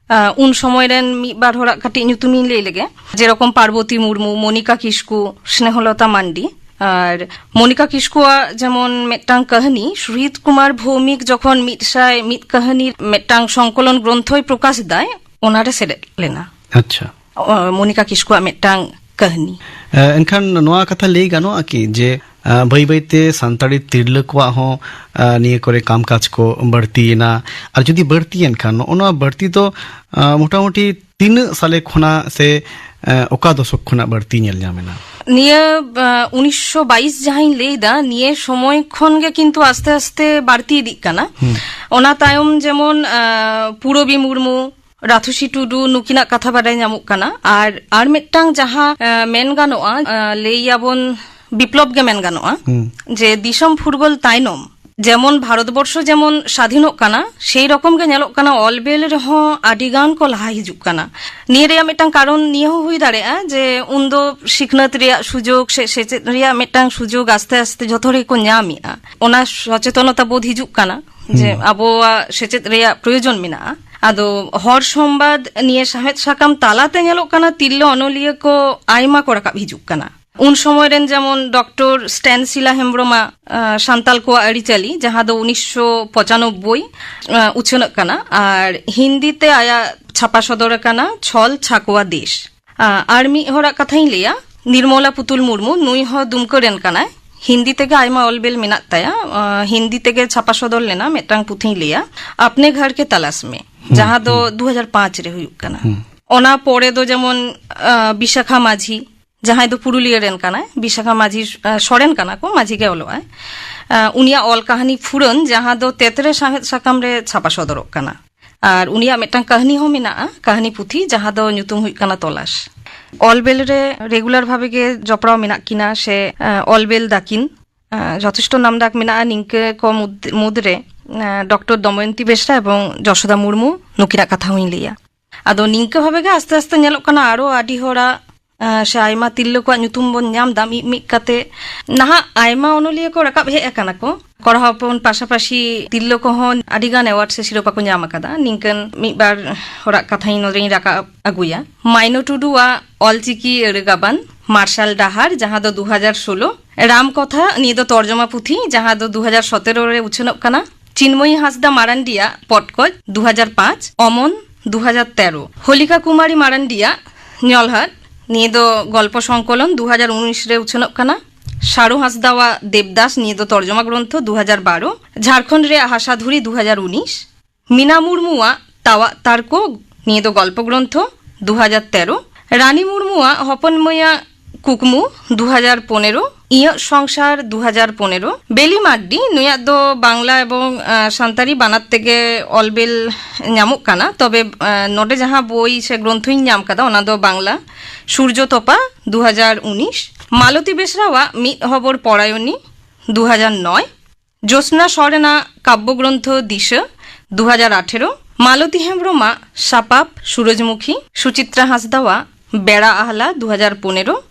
ᱟᱸ, ᱩᱱ ᱥᱚᱢᱚᱭ ᱨᱮᱱ ᱢᱤᱫ ᱵᱟᱨ ᱦᱚᱲᱟᱜ ᱠᱟᱹᱴᱤᱡ ᱧᱩᱛᱩᱢᱤᱧ ᱞᱟᱹᱭ ᱞᱮᱜᱮ, ᱡᱮᱨᱚᱠᱚᱢ ᱯᱟᱨᱵᱚᱛᱤ ᱢᱩᱨᱢᱩ, ᱢᱚᱱᱤᱠᱟ ᱠᱤᱥᱠᱩ, ᱥᱱᱮᱦᱚᱞᱚᱛᱟ ᱢᱟᱱᱰᱤ᱾ ᱟᱨ ᱢᱚᱱᱤᱠᱟ ᱠᱤᱥᱠᱩᱣᱟᱜ ᱡᱮᱢᱚᱱ ᱢᱤᱫᱴᱟᱝ ᱠᱟᱹᱦᱱᱤ, ᱥᱩᱦᱤᱛ ᱠᱩᱢᱟᱨ ᱵᱷᱳᱣᱢᱤᱠ ᱡᱚᱠᱷᱚᱱ ᱢᱤᱫ ᱥᱟᱭ ᱢᱤᱫ ᱠᱟᱹᱦᱱᱤ ᱢᱤᱫᱴᱟᱝ ᱥᱚᱝᱠᱚᱞᱚᱱ ᱜᱨᱚᱱᱛᱷᱚᱭ ᱯᱨᱚᱠᱟᱥ ᱮᱫᱟᱭ, ᱚᱱᱟᱨᱮ ᱥᱮᱞᱮᱫ ᱞᱮᱱᱟ᱾ ᱟᱪᱪᱷᱟ᱾ ᱚ, ᱢᱚᱱᱤᱠᱟ ᱠᱤᱥᱠᱩᱣᱟᱜ ᱢᱤᱫᱴᱟᱝ ᱠᱟᱹᱦᱱᱤ᱾ ᱮ, ᱮᱱᱠᱷᱟᱱ ᱱᱚᱣᱟ ᱠᱟᱛᱷᱟ ᱞᱟᱹᱭ ᱜᱟᱱᱚᱜᱼᱟ ᱠᱤ ᱡᱮ, ᱟ, ᱵᱟᱹᱭ ᱵᱟᱹᱭᱛᱮ ᱥᱟᱱᱛᱟᱲᱤ ᱛᱤᱨᱞᱟᱹ ᱠᱚᱣᱟᱜ ᱦᱚᱸ, ᱟ, ᱱᱤᱭᱟᱹ ᱠᱚᱨᱮ ᱠᱟᱢ ᱠᱟᱡᱽ ᱠᱚ ᱵᱟᱹᱲᱛᱤᱭᱮᱱᱟ? ᱟᱨ ᱡᱩᱫᱤ ᱵᱟᱹᱲᱛᱤᱭᱮᱱ ᱠᱷᱟᱱ, ᱱᱚᱜᱼᱚ ᱱᱚᱣᱟ ᱵᱟᱹᱲᱛᱤ ᱫᱚ, ᱟ, ᱢᱚᱴᱟᱢᱩᱴᱤ ᱛᱤᱱᱟᱹᱜ ᱥᱟᱞᱮ ᱠᱷᱚᱱᱟᱜ ᱥᱮ, ᱟ, ᱚᱠᱟ ᱫᱚᱥᱚᱠ ᱠᱷᱚᱱᱟᱜ ᱵᱟᱹᱲᱛᱤ ᱧᱮᱞ ᱧᱟᱢ ᱮᱱᱟ? ᱱᱤᱭᱟᱹ, ᱟ, ᱩᱱᱤᱥᱥᱚ ᱵᱟᱭᱤᱥ ᱡᱟᱦᱟᱸᱧ ᱞᱟᱹᱭᱫᱟ, ᱱᱤᱭᱟᱹ ᱥᱚᱢᱚᱭ ᱠᱷᱚᱱ ᱜᱮ ᱠᱤᱱᱛᱩ ᱟᱥᱛᱮ ᱟᱥᱛᱮ ᱵᱟᱹᱲᱛᱤ ᱤᱫᱤᱜ ᱠᱟᱱᱟ᱾ ᱦᱩᱸ᱾ ᱚᱱᱟ ᱛᱟᱭᱚᱢ ᱡᱮᱢᱚᱱ, ᱟ, ᱯᱩᱨᱚᱵᱤ ᱢᱩᱨᱢᱩ, ᱨᱟᱛᱷᱩᱥᱤ ᱴᱩᱰᱩ, ᱱᱩᱠᱤᱱᱟᱜ ᱠᱟᱛᱷᱟ ᱵᱟᱰᱟᱭ ᱧᱟᱢᱚᱜ ᱠᱟᱱᱟ᱾ ᱟᱨ, ᱟᱨ ᱢᱤᱫᱴᱟᱝ ᱡᱟᱦᱟᱸ, ᱟ, ᱢᱮᱱ ᱜᱟᱱᱚᱜᱼᱟ, ᱟ, ᱞᱟᱹᱭ ᱟᱵᱚᱱ ᱵᱤᱯᱞᱚᱵ ᱜᱮ ᱢᱮᱱ ᱜᱟᱱᱚᱜᱼᱟ, ᱦᱩᱸ᱾ ᱡᱮ ᱫᱤᱥᱚᱢ ᱯᱷᱩᱨᱜᱟᱹᱞ ᱛᱟᱭᱱᱚᱢ ᱡᱮᱢᱚᱱ ᱵᱷᱟᱨᱚᱛᱵᱚᱨᱥᱚ ᱡᱮᱢᱚᱱ ᱥᱟᱫᱷᱤᱱᱚᱜ ᱠᱟᱱᱟ, ᱥᱮᱭ ᱨᱚᱠᱚᱢ ᱜᱮ ᱧᱮᱞᱚᱜ ᱠᱟᱱᱟ, ᱚᱞ ᱵᱮᱞ ᱨᱮᱦᱚᱸ ᱟᱹᱰᱤ ᱜᱟᱱ ᱠᱚ ᱞᱟᱦᱟ ᱦᱤᱡᱩᱜ ᱠᱟᱱᱟ᱾ ᱱᱤᱭᱟᱹ ᱨᱮᱭᱟᱜ ᱢᱤᱫᱴᱟᱝ ᱠᱟᱨᱚᱱ ᱱᱤᱭᱟᱹ ᱦᱚᱸ ᱦᱩᱭ ᱫᱟᱲᱮᱭᱟᱜᱼᱟ ᱡᱮ ᱩᱱᱫᱚ ᱥᱤᱠᱷᱱᱟᱹᱛ ᱨᱮᱭᱟᱜ ᱥᱩᱡᱳᱜᱽ ᱥᱮ ᱥᱮᱪᱮᱫ ᱨᱮᱭᱟᱜ ᱢᱤᱫᱴᱟᱝ ᱥᱩᱡᱳᱜᱽ ᱟᱥᱛᱮ ᱟᱥᱛᱮ ᱡᱷᱚᱛᱚ ᱦᱚᱲ ᱜᱮᱠᱚ ᱧᱟᱢᱮᱜᱼᱟ᱾ ᱚᱱᱟ ᱥᱚᱪᱮᱛᱚᱱᱚᱛᱟ ᱵᱳᱫᱷ ᱦᱤᱡᱩᱜ ᱠᱟᱱᱟ ᱡᱮ ᱦᱩᱸ᱾ ᱟᱵᱚᱣᱟᱜ ᱥᱮᱪᱮᱫ ᱨᱮᱭᱟᱜ ᱯᱨᱚᱭᱳᱡᱚᱱ ᱢᱮᱱᱟᱜᱼᱟ᱾ ᱟᱫᱚ ᱦᱚᱲ ᱥᱚᱢᱵᱟᱫ ᱱᱤᱭᱟᱹ ᱥᱟᱶᱦᱮᱫ ᱥᱟᱠᱟᱢ ᱛᱟᱞᱟᱛᱮ ᱧᱮᱞᱚᱜ ᱠᱟᱱᱟ ᱛᱤᱨᱞᱟᱹ ᱚᱱᱚᱞᱤᱭᱟᱹ ᱠᱚ ᱟᱭᱢᱟ ᱠᱚ ᱨᱟᱠᱟᱵ ᱦᱤᱡᱩᱜ ᱠᱟᱱᱟ᱾ ᱩᱱ ᱥᱚᱢᱚᱭ ᱨᱮᱱ ᱡᱮᱢᱚᱱ ᱰᱚᱠᱴᱚᱨ ᱥᱴᱮᱱᱥᱤᱞᱟ ᱦᱮᱢᱵᱽᱨᱚᱢᱟᱜ, ᱟᱸ, ᱥᱟᱱᱛᱟᱞ ᱠᱚᱣᱟᱜ ᱟᱹᱨᱤᱪᱟᱹᱞᱤ, ᱡᱟᱦᱟᱸ ᱫᱚ ᱩᱱᱤᱥᱥᱚ ᱯᱚᱸᱪᱟᱱᱚᱵᱵᱳᱭ, ᱟᱸ, ᱩᱪᱷᱟᱹᱱᱚᱜ ᱠᱟᱱᱟ, ᱟᱨ ᱦᱤᱱᱫᱤ ᱛᱮ ᱟᱭᱟᱜ ᱪᱷᱟᱯᱟ ᱥᱚᱫᱚᱨ ᱟᱠᱟᱱᱟ ᱪᱷᱚᱞ ᱪᱷᱟᱠᱣᱟ ᱫᱮᱥ᱾ ᱟᱸ, ᱟᱨ ᱢᱤᱫ ᱦᱚᱲᱟᱜ ᱠᱟᱛᱷᱟᱧ ᱞᱟᱹᱭᱟ, ᱱᱤᱨᱢᱚᱞᱟ ᱯᱩᱛᱩᱞ ᱢᱩᱨᱢᱩ, ᱱᱩᱭ ᱦᱚᱸ ᱫᱩᱢᱠᱟᱹ ᱨᱮᱱ ᱠᱟᱱᱟᱭ᱾ ᱦᱤᱱᱫᱤ ᱛᱮᱜᱮ ᱟᱭᱢᱟ ᱚᱞ ᱵᱮᱞ ᱢᱮᱱᱟᱜ ᱛᱟᱭᱟ᱾ ᱟᱸ, ᱦᱤᱱᱫᱤ ᱛᱮᱜᱮ ᱪᱷᱟᱯᱟ ᱥᱚᱫᱚᱨ ᱞᱮᱱᱟ ᱢᱤᱫᱴᱟᱝ ᱯᱩᱛᱷᱤᱧ ᱞᱟᱹᱭᱟ, ᱟᱯᱱᱮ ᱜᱷᱟᱨ ᱠᱮ ᱛᱟᱞᱟᱥ ᱢᱮ, ᱦᱩᱸ, ᱡᱟᱦᱟᱸ ᱫᱚ ᱦᱩᱸ᱾ ᱫᱩ ᱦᱟᱡᱟᱨ ᱯᱟᱸᱪ ᱨᱮ ᱦᱩᱭᱩᱜ ᱠᱟᱱᱟ᱾ ᱦᱩᱸ᱾ ᱚᱱᱟ ᱯᱚᱨᱮ ᱫᱚ ᱡᱮᱢᱚᱱ, ᱟᱸ, ᱵᱤᱥᱟᱠᱷᱟ ᱢᱟᱹᱡᱷᱤ, ᱡᱟᱦᱟᱸᱭ ᱫᱚ ᱯᱩᱨᱩᱞᱤᱭᱟᱹ ᱨᱮᱱ ᱠᱟᱱᱟᱭ, ᱵᱤᱥᱟᱠᱷᱟ ᱢᱟᱹᱡᱷᱤ, ᱟᱸ, ᱥᱚᱨᱮᱱ ᱠᱟᱱᱟ ᱠᱚ, ᱢᱟᱹᱡᱷᱤ ᱜᱮ ᱚᱞᱚᱜ ᱟᱭ᱾ ᱟᱸ, ᱩᱱᱤᱭᱟᱜ ᱚᱞ ᱠᱟᱹᱦᱱᱤ ᱯᱷᱩᱨᱟᱹᱱ, ᱡᱟᱦᱟᱸ ᱫᱚ ᱛᱮᱛᱨᱮ ᱥᱟᱶᱦᱮᱫ ᱥᱟᱠᱟᱢ ᱨᱮ ᱪᱷᱟᱯᱟ ᱥᱚᱫᱚᱨᱚᱜ ᱠᱟᱱᱟ᱾ ᱟᱨ ᱩᱱᱤᱭᱟᱜ ᱢᱤᱫᱴᱟᱝ ᱠᱟᱹᱦᱱᱤ ᱦᱚᱸ ᱢᱮᱱᱟᱜᱼᱟ, ᱠᱟᱹᱦᱱᱤ ᱯᱩᱛᱷᱤ, ᱡᱟᱦᱟᱸ ᱫᱚ ᱧᱩᱛᱩᱢ ᱦᱩᱭᱩᱜ ᱠᱟᱱᱟ ᱛᱚᱞᱟᱥ᱾ ᱚᱞᱵᱮᱞ ᱨᱮ ᱨᱮᱜᱩᱞᱟᱨ ᱵᱷᱟᱵᱮ ᱜᱮ ᱡᱚᱯᱲᱟᱣ ᱢᱮᱱᱟᱜ ᱠᱤᱱᱟ ᱥᱮ ᱚᱞᱵᱮᱞ ᱫᱟᱠᱤᱱ᱾ ᱡᱚᱛᱷᱮᱥᱴᱚ ᱱᱟᱢᱰᱟᱠ ᱢᱮᱱᱟᱜᱼᱟ ᱱᱤᱝᱠᱟᱹ ᱠᱚ ᱢᱩᱫᱽᱨᱮ ᱰᱚᱠᱴᱚᱨ ᱫᱚᱢᱚᱭᱚᱱᱛᱤ ᱵᱮᱥᱨᱟ ᱮᱵᱚᱝ ᱡᱚᱥᱳᱫᱟ ᱢᱩᱨᱢᱩ, ᱱᱩᱠᱤᱱᱟᱜ ᱠᱟᱛᱷᱟ ᱦᱚᱸᱧ ᱞᱟᱹᱭᱟ᱾ ᱟᱫᱚ ᱱᱤᱝᱠᱟᱹ ᱵᱷᱟᱵᱮ ᱜᱮ ᱟᱥᱛᱮ ᱟᱥᱛᱮ ᱧᱮᱞᱚᱜ ᱠᱟᱱᱟ ᱟᱨᱚ ᱟᱹᱰᱤ ᱦᱚᱲᱟᱜ ᱥᱮ ᱟᱭᱢᱟ ᱛᱤᱨᱞᱟᱹ ᱠᱚᱣᱟᱜ ᱧᱩᱛᱩᱢ ᱵᱚᱱ ᱧᱟᱢ ᱮᱫᱟ ᱢᱤᱫ ᱢᱤᱫ ᱠᱟᱛᱮ᱾ ᱱᱟᱦᱟᱜ ᱟᱭᱢᱟ ᱚᱱᱚᱞᱤᱭᱟᱹ ᱠᱚ ᱨᱟᱠᱟᱵ ᱦᱮᱡ ᱟᱠᱟᱱᱟ ᱠᱚ, ᱠᱚᱲᱟ ᱦᱚᱯᱚᱱ ᱯᱟᱥᱟᱯᱟᱥᱤ ᱛᱤᱨᱞᱟᱹ ᱠᱚᱦᱚᱸ ᱟᱹᱰᱤ ᱜᱟᱱ ᱮᱣᱟᱨᱰ ᱥᱮ ᱥᱤᱨᱳᱯᱟ ᱠᱚ ᱧᱟᱢ ᱟᱠᱟᱫᱟ᱾ ᱱᱤᱝᱠᱟᱹᱱ ᱢᱤᱫ ᱵᱟᱨ ᱦᱚᱲᱟᱜ ᱠᱟᱛᱷᱟᱧ ᱱᱚᱰᱮᱧ ᱨᱟᱠᱟᱵ ᱟᱹᱜᱩᱭᱟ᱾ ᱢᱟᱭᱱᱚ ᱴᱩᱰᱩᱣᱟᱜ ᱚᱞᱪᱤᱠᱤ ᱟᱹᱲᱟᱹ ᱜᱟᱵᱟᱱ ᱢᱟᱨᱥᱟᱞ ᱰᱟᱦᱟᱨ, ᱡᱟᱦᱟᱸ ᱫᱚ ᱫᱩ ᱦᱟᱡᱟᱨ ᱥᱳᱞᱳ, ᱨᱟᱢ ᱠᱚᱛᱷᱟ, ᱱᱤᱭᱟᱹ ᱫᱚ ᱛᱚᱨᱡᱚᱢᱟ ᱯᱩᱛᱷᱤ, ᱡᱟᱦᱟᱸ ᱫᱚ ᱫᱩ ᱦᱟᱡᱟᱨ ᱥᱚᱛᱮᱨᱚ ᱨᱮ ᱩᱪᱷᱟᱹᱱᱚᱜ ᱠᱟᱱᱟ᱾ ᱪᱤᱱᱢᱚᱭᱤ ᱦᱟᱸᱥᱫᱟ ᱢᱟᱨᱟᱱᱰᱤᱭᱟᱜ ᱯᱚᱴᱠᱚᱡ, ᱫᱩ ᱦᱟᱡᱟᱨ ᱯᱟᱸᱪ, ᱚᱢᱚᱱ, ᱫᱩ ᱦᱟᱡᱟᱨ ᱛᱮᱨᱚ, ᱦᱚᱞᱤᱠᱟ ᱠᱩᱢᱟᱨᱤ ᱢᱟᱨᱟᱱᱰᱤᱭᱟᱜ ᱧᱚᱞᱦᱟᱫ, ᱱᱤᱭᱟᱹ ᱫᱚ ᱜᱚᱞᱯᱚ ᱥᱚᱝᱠᱚᱞᱚᱱ, ᱫᱩ ᱦᱟᱡᱟᱨ ᱩᱱᱤᱥ ᱨᱮ ᱩᱪᱷᱟᱹᱱᱚᱜ ᱠᱟᱱᱟ᱾ ᱥᱟᱨᱩ ᱦᱟᱸᱥᱫᱟᱣᱟᱜ ᱫᱮᱵᱫᱟᱥ, ᱱᱤᱭᱟᱹ ᱫᱚ ᱛᱚᱨᱡᱚᱢᱟ ᱜᱨᱚᱱᱛᱷᱚ, ᱫᱩ ᱦᱟᱡᱟᱨ ᱵᱟᱨᱚ, ᱡᱷᱟᱲᱠᱷᱚᱸᱰ ᱨᱮᱭᱟᱜ ᱦᱟᱥᱟᱫᱷᱩᱨᱤ, ᱫᱩ ᱦᱟᱡᱟᱨ ᱩᱱᱤᱥ, ᱢᱤᱱᱟ ᱢᱩᱨᱢᱩᱣᱟᱜ ᱛᱟᱣᱟᱜ ᱛᱟᱨᱠᱚ, ᱱᱤᱭᱟᱹ ᱫᱚ ᱜᱚᱞᱯᱚ ᱜᱨᱚᱱᱛᱷᱚ, ᱫᱩ ᱦᱟᱡᱟᱨ ᱛᱮᱨᱚ, ᱨᱟᱱᱤ ᱢᱩᱨᱢᱩᱣᱟᱜ ᱦᱚᱯᱚᱱ ᱢᱟᱹᱭᱟᱜ ᱠᱩᱠᱢᱩ, ᱫᱩ ᱦᱟᱡᱟᱨ ᱯᱚᱱᱮᱨᱚ, ᱤᱧᱟᱹᱜ ᱥᱚᱝᱥᱟᱨ, ᱫᱩ ᱦᱟᱡᱟᱨ ᱯᱚᱱᱮᱨᱚ, ᱵᱮᱞᱤ ᱢᱟᱨᱰᱤ, ᱱᱩᱭᱟᱜ ᱫᱚ ᱵᱟᱝᱞᱟ ᱮᱵᱚᱝ, ᱟᱸ, ᱥᱟᱱᱛᱟᱲᱤ ᱵᱟᱱᱟᱨ ᱛᱮᱜᱮ ᱚᱞᱵᱮᱞ ᱧᱟᱢᱚᱜ ᱠᱟᱱᱟ, ᱛᱚᱵᱮ, ᱟᱸ, ᱱᱚᱰᱮ ᱡᱟᱦᱟᱸ ᱵᱳᱭ ᱥᱮ ᱜᱨᱚᱱᱛᱷᱚᱧ ᱧᱟᱢ ᱠᱟᱫᱟ, ᱚᱱᱟ ᱫᱚ ᱵᱟᱝᱞᱟ, ᱥᱩᱨᱡᱚ ᱛᱚᱯᱟ, ᱫᱩ ᱦᱟᱡᱟᱨ ᱩᱱᱤᱥ, ᱢᱟᱞᱚᱛᱤ ᱵᱮᱥᱨᱟᱣᱟᱜ ᱢᱤᱫ ᱦᱚᱵᱚᱨ ᱯᱚᱨᱟᱭᱚᱱᱤ, ᱫᱩ ᱦᱟᱡᱟᱨ ᱱᱚᱭ, ᱡᱳᱥᱱᱟ ᱥᱚᱨᱮᱱᱟᱜ ᱠᱟᱵᱽᱵᱚ ᱜᱨᱚᱱᱛᱷᱚ ᱫᱤᱥᱟᱹ, ᱫᱩ ᱦᱟᱡᱟᱨ ᱟᱴᱷᱮᱨᱚ, ᱢᱟᱞᱚᱛᱤ ᱦᱮᱢᱵᱽᱨᱚᱢᱟᱜ ᱥᱟᱯᱟᱵ ᱥᱩᱨᱚᱡᱽᱢᱩᱠᱷᱤ, ᱥᱩᱪᱤᱛᱨᱟ ᱦᱟᱸᱥᱫᱟᱣᱟᱜ ᱵᱮᱲᱟ ᱟᱦᱞᱟ, ᱫᱩ ᱦᱟᱡᱟᱨ ᱯᱚᱱᱮᱨᱚ,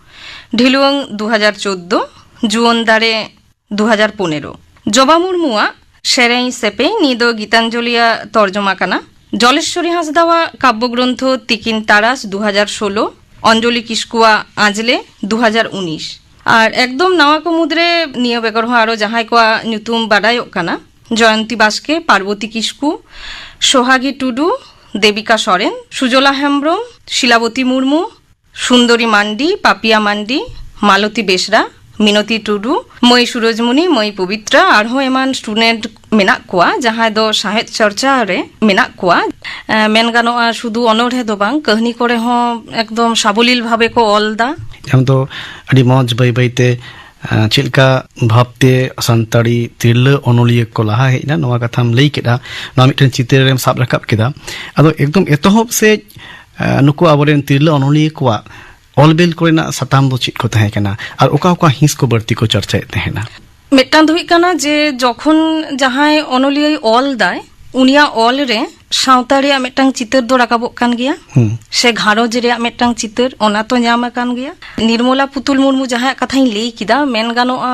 ᱰᱷᱤᱞᱣᱟᱹᱝ, ᱫᱩ ᱦᱟᱡᱟᱨ ᱪᱳᱫᱽᱫᱳ, ᱡᱩᱣᱟᱹᱱ ᱫᱟᱲᱮ, ᱫᱩ ᱦᱟᱡᱟᱨ ᱯᱚᱱᱮᱨᱚ, ᱡᱚᱵᱟ ᱢᱩᱨᱢᱩᱣᱟᱜ ᱥᱮᱨᱮᱧ ᱥᱮᱯᱮᱧ, ᱱᱤᱭᱟᱹ ᱫᱚ ᱜᱤᱛᱟᱧᱡᱚᱞᱤᱭᱟᱜ ᱛᱚᱨᱡᱚᱢᱟ ᱠᱟᱱᱟ᱾ ᱡᱚᱞᱮᱥᱣᱚᱨᱤ ᱦᱟᱸᱥᱫᱟᱣᱟᱜ ᱠᱟᱵᱽᱵᱚ ᱜᱨᱚᱱᱛᱷᱚ ᱛᱤᱠᱤᱱ ᱛᱟᱨᱟᱥ, ᱫᱩ ᱦᱟᱡᱟᱨ ᱥᱳᱞᱳ, ᱚᱧᱡᱚᱞᱤ ᱠᱤᱥᱠᱩᱣᱟᱜ ᱟᱸᱡᱽᱞᱮ, ᱫᱩ ᱦᱟᱡᱟᱨ ᱩᱱᱤᱥ᱾ ᱟᱨ ᱮᱠᱫᱚᱢ ᱱᱟᱣᱟ ᱠᱚ ᱢᱩᱫᱽᱨᱮ ᱱᱤᱭᱟᱹ ᱵᱮᱜᱚᱨ ᱦᱚᱸ ᱟᱨᱚ ᱡᱟᱦᱟᱸᱭ ᱠᱚᱣᱟᱜ ᱧᱩᱛᱩᱢ ᱵᱟᱰᱟᱭᱚᱜ ᱠᱟᱱᱟ, ᱡᱚᱭᱚᱱᱛᱤ ᱵᱟᱥᱠᱮ, ᱯᱟᱨᱵᱚᱛᱤ ᱠᱤᱥᱠᱩ, ᱥᱳᱦᱟᱜᱤ ᱴᱩᱰᱩ, ᱫᱮᱵᱤᱠᱟ ᱥᱚᱨᱮᱱ, ᱥᱩᱡᱚᱞᱟ ᱦᱮᱢᱵᱽᱨᱚᱢ, ᱥᱤᱞᱟᱵᱚᱛᱤ ᱢᱩᱨᱢᱩ, ᱥᱩᱱᱫᱚᱨᱤ ᱢᱟᱱᱰᱤ, ᱯᱟᱯᱤᱭᱟ ᱢᱟᱱᱰᱤ, ᱢᱟᱞᱚᱛᱤ ᱵᱮᱥᱨᱟ, ᱢᱤᱱᱚᱛᱤ ᱴᱩᱰᱩ, ᱢᱟᱹᱭ ᱥᱩᱨᱚᱡᱽᱢᱩᱱᱤ, ᱢᱟᱹᱭ ᱯᱚᱵᱤᱛᱨᱟ, ᱟᱨᱦᱚᱸ ᱮᱢᱟᱱ ᱥᱴᱩᱰᱮᱱᱴ ᱢᱮᱱᱟᱜ ᱠᱚᱣᱟ, ᱡᱟᱦᱟᱸᱭ ᱫᱚ ᱥᱟᱶᱦᱮᱫ ᱪᱚᱨᱪᱟ ᱨᱮ ᱢᱮᱱᱟᱜ ᱠᱚᱣᱟ᱾ ᱮ, ᱢᱮᱱ ᱜᱟᱱᱚᱜᱼᱟ, ᱥᱩᱫᱷᱩ ᱚᱱᱚᱬᱦᱮ ᱫᱚ ᱵᱟᱝ, ᱠᱟᱹᱦᱱᱤ ᱠᱚᱨᱮ ᱦᱚᱸ ᱮᱠᱫᱚᱢ ᱥᱟᱵᱚᱞᱤᱞ ᱵᱷᱟᱵᱮ ᱠᱚ ᱚᱞ ᱫᱟ᱾ ᱟᱢ ᱫᱚ ᱟᱹᱰᱤ ᱢᱚᱡᱽ ᱵᱟᱹᱭ ᱵᱟᱹᱭ ᱛᱮ, ᱮ, ᱪᱮᱫ ᱞᱮᱠᱟ ᱵᱷᱟᱵᱽᱛᱮ ᱥᱟᱱᱛᱟᱲᱤ ᱛᱤᱨᱞᱟᱹ ᱚᱱᱚᱞᱤᱭᱟᱹ ᱠᱚ ᱞᱟᱦᱟ ᱦᱮᱡ ᱮᱱᱟ, ᱱᱚᱣᱟ ᱠᱟᱛᱷᱟᱢ ᱞᱟᱹᱭ ᱠᱮᱫᱟ, ᱱᱚᱣᱟ ᱢᱤᱫᱴᱮᱱ ᱪᱤᱛᱟᱹᱨ ᱮᱢ ᱥᱟᱵ ᱨᱟᱠᱟᱵ ᱠᱮᱫᱟ᱾ ᱟᱫᱚ ᱮᱠᱫᱚᱢ ᱮᱛᱚᱦᱚᱵ ᱥᱮᱫ, ᱮ, ᱱᱩᱠᱩ ᱟᱵᱚᱨᱮᱱ ᱛᱤᱨᱞᱟᱹ ᱚᱱᱚᱞᱤᱭᱟᱹ ᱠᱚᱣᱟᱜ ᱚᱞ ᱵᱮᱞ ᱠᱚᱨᱮᱱᱟᱜ ᱥᱟᱛᱟᱢ ᱫᱚ ᱪᱮᱫ ᱠᱚ ᱛᱟᱦᱮᱸ ᱠᱟᱱᱟ ᱟᱨ ᱚᱠᱟ ᱚᱠᱟ ᱦᱤᱸᱥ ᱠᱚ ᱵᱟᱹᱲᱛᱤ ᱠᱚ ᱪᱟᱨᱪᱟᱭᱮᱫ ᱛᱟᱦᱮᱱᱟ? ᱢᱤᱫᱴᱟᱝ ᱫᱚ ᱦᱩᱭᱩᱜ ᱠᱟᱱᱟ ᱡᱮ ᱡᱚᱠᱷᱚᱱ ᱡᱟᱦᱟᱸᱭ ᱚᱱᱚᱞᱤᱭᱟᱹᱭ ᱚᱞ ᱫᱟᱭ, ᱩᱱᱤᱭᱟᱜ ᱚᱞ ᱨᱮ ᱥᱟᱶᱛᱟ ᱨᱮᱭᱟᱜ ᱢᱤᱫᱴᱟᱝ ᱪᱤᱛᱟᱹᱨ ᱫᱚ ᱨᱟᱠᱟᱵᱚᱜ ᱠᱟᱱ ᱜᱮᱭᱟ, ᱦᱩᱸ᱾ ᱥᱮ ᱜᱷᱟᱨᱚᱸᱡᱽ ᱨᱮᱭᱟᱜ ᱢᱤᱫᱴᱟᱝ ᱪᱤᱛᱟᱹᱨ, ᱚᱱᱟ ᱛᱚ ᱧᱟᱢ ᱟᱠᱟᱱ ᱜᱮᱭᱟ᱾ ᱱᱤᱨᱢᱚᱞᱟ ᱯᱩᱛᱩᱞ ᱢᱩᱨᱢᱩ ᱡᱟᱦᱟᱸᱭᱟᱜ ᱠᱟᱛᱷᱟᱧ ᱞᱟᱹᱭ ᱠᱮᱫᱟ, ᱢᱮᱱ ᱜᱟᱱᱚᱜᱼᱟ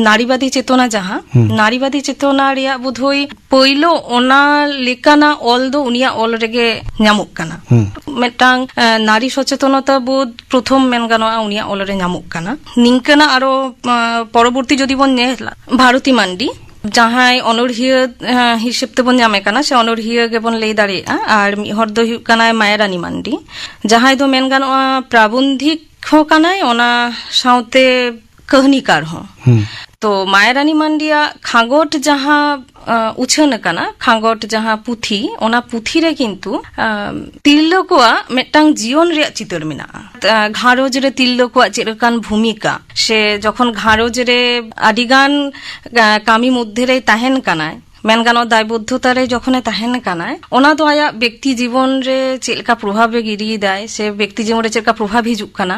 ᱱᱟᱨᱤᱵᱟᱫᱤ ᱪᱮᱛᱚᱱᱟ ᱡᱟᱦᱟᱸ, ᱦᱩᱸ᱾ ᱱᱟᱨᱤᱵᱟᱫᱤ ᱪᱮᱛᱚᱱᱟ ᱨᱮᱭᱟᱜ ᱵᱳᱫᱷᱚᱭ ᱯᱳᱭᱞᱳ ᱚᱱᱟ ᱞᱮᱠᱟᱱᱟᱜ ᱚᱞ ᱫᱚ ᱩᱱᱤᱭᱟᱜ ᱚᱞ ᱨᱮᱜᱮ ᱧᱟᱢᱚᱜ ᱠᱟᱱᱟ᱾ ᱦᱩᱸ᱾ ᱢᱤᱫᱴᱟᱝ, ᱮ, ᱱᱟᱨᱤ ᱥᱚᱪᱮᱛᱚᱱᱚᱛᱟ ᱵᱳᱫᱷ ᱯᱨᱚᱛᱷᱚᱢ ᱢᱮᱱ ᱜᱟᱱᱚᱜᱼᱟ ᱩᱱᱤᱭᱟᱜ ᱚᱞ ᱨᱮ ᱧᱟᱢᱚᱜ ᱠᱟᱱᱟ᱾ ᱱᱤᱝᱠᱟᱹᱱᱟᱜ ᱟᱨᱚ, ᱮ, ᱯᱚᱨᱚᱵᱚᱨᱛᱤ ᱡᱩᱫᱤ ᱵᱚᱱ ᱧᱮᱞᱟ, ᱵᱷᱟᱨᱚᱛᱤ ᱢᱟᱱᱰᱤ, ᱡᱟᱦᱟᱸᱭ ᱚᱱᱚᱲᱦᱤᱭᱟᱹ, ᱮ, ᱦᱤᱥᱟᱹᱵ ᱛᱮᱵᱚᱱ ᱧᱟᱢᱮ ᱠᱟᱱᱟ, ᱥᱮ ᱚᱱᱚᱲᱦᱤᱭᱟᱹ ᱜᱮᱵᱚᱱ ᱞᱟᱹᱭ ᱫᱟᱲᱮᱭᱟᱜᱼᱟ, ᱟᱨ ᱢᱤᱫ ᱦᱚᱲ ᱫᱚ ᱦᱩᱭᱩᱜ ᱠᱟᱱᱟᱭ ᱢᱟᱭᱟᱨᱟᱱᱤ ᱢᱟᱱᱰᱤ, ᱡᱟᱦᱟᱸᱭ ᱫᱚ ᱢᱮᱱ ᱜᱟᱱᱚᱜᱼᱟ ᱯᱨᱟᱵᱚᱱᱫᱷᱤᱠ ᱦᱚᱸ ᱠᱟᱱᱟᱭ, ᱚᱱᱟ ᱥᱟᱶᱛᱮ ᱠᱟᱹᱦᱱᱤᱠᱟᱨ ᱦᱚᱸ᱾ ᱦᱩᱸ᱾ ᱛᱚ, ᱢᱟᱭᱟᱨᱟᱱᱤ ᱢᱟᱱᱰᱤᱭᱟᱜ ᱠᱷᱟᱸᱜᱚᱴ ᱡᱟᱦᱟᱸ, ᱟ, ᱩᱪᱷᱟᱹᱱ ᱟᱠᱟᱱᱟ, ᱠᱷᱟᱸᱜᱚᱴ ᱡᱟᱦᱟᱸ ᱯᱩᱛᱷᱤ, ᱚᱱᱟ ᱯᱩᱛᱷᱤ ᱨᱮ ᱠᱤᱱᱛᱩ, ᱟ, ᱛᱤᱨᱞᱟᱹ ᱠᱚᱣᱟᱜ ᱢᱤᱫᱴᱟᱝ ᱡᱤᱭᱚᱱ ᱨᱮᱭᱟᱜ ᱪᱤᱛᱟᱹᱨ ᱢᱮᱱᱟᱜᱼᱟ᱾ ᱟ, ᱜᱷᱟᱨᱚᱸᱡᱽ ᱨᱮ ᱛᱤᱨᱞᱟᱹ ᱠᱚᱣᱟᱜ ᱪᱮᱫ ᱞᱮᱠᱟᱱ ᱵᱷᱩᱢᱤᱠᱟ, ᱥᱮ ᱡᱚᱠᱷᱚᱱ ᱜᱷᱟᱨᱚᱸᱡᱽ ᱨᱮ ᱟᱹᱰᱤᱜᱟᱱ, ᱟ, ᱠᱟᱹᱢᱤ ᱢᱚᱫᱽᱫᱷᱮ ᱨᱮᱭ ᱛᱟᱦᱮᱱ ᱠᱟᱱᱟᱭ, ᱢᱮᱱ ᱜᱟᱱᱚᱜᱼᱟ, ᱫᱟᱭᱵᱚᱫᱽᱫᱷᱚᱛᱟ ᱨᱮ ᱡᱚᱠᱷᱚᱱᱮ ᱛᱟᱦᱮᱱ ᱠᱟᱱᱟᱭ, ᱚᱱᱟ ᱫᱚ ᱟᱭᱟᱜ ᱵᱮᱠᱛᱤ ᱡᱤᱵᱚᱱ ᱨᱮ ᱪᱮᱫ ᱞᱮᱠᱟ ᱯᱨᱚᱵᱷᱟᱵᱽ ᱮ ᱜᱤᱰᱤᱭᱮᱫᱟᱭ, ᱥᱮ ᱵᱮᱠᱛᱤ ᱡᱤᱵᱚᱱ ᱨᱮ ᱪᱮᱫ ᱞᱮᱠᱟ ᱯᱨᱚᱵᱷᱟᱵᱽ ᱦᱤᱡᱩᱜ ᱠᱟᱱᱟ,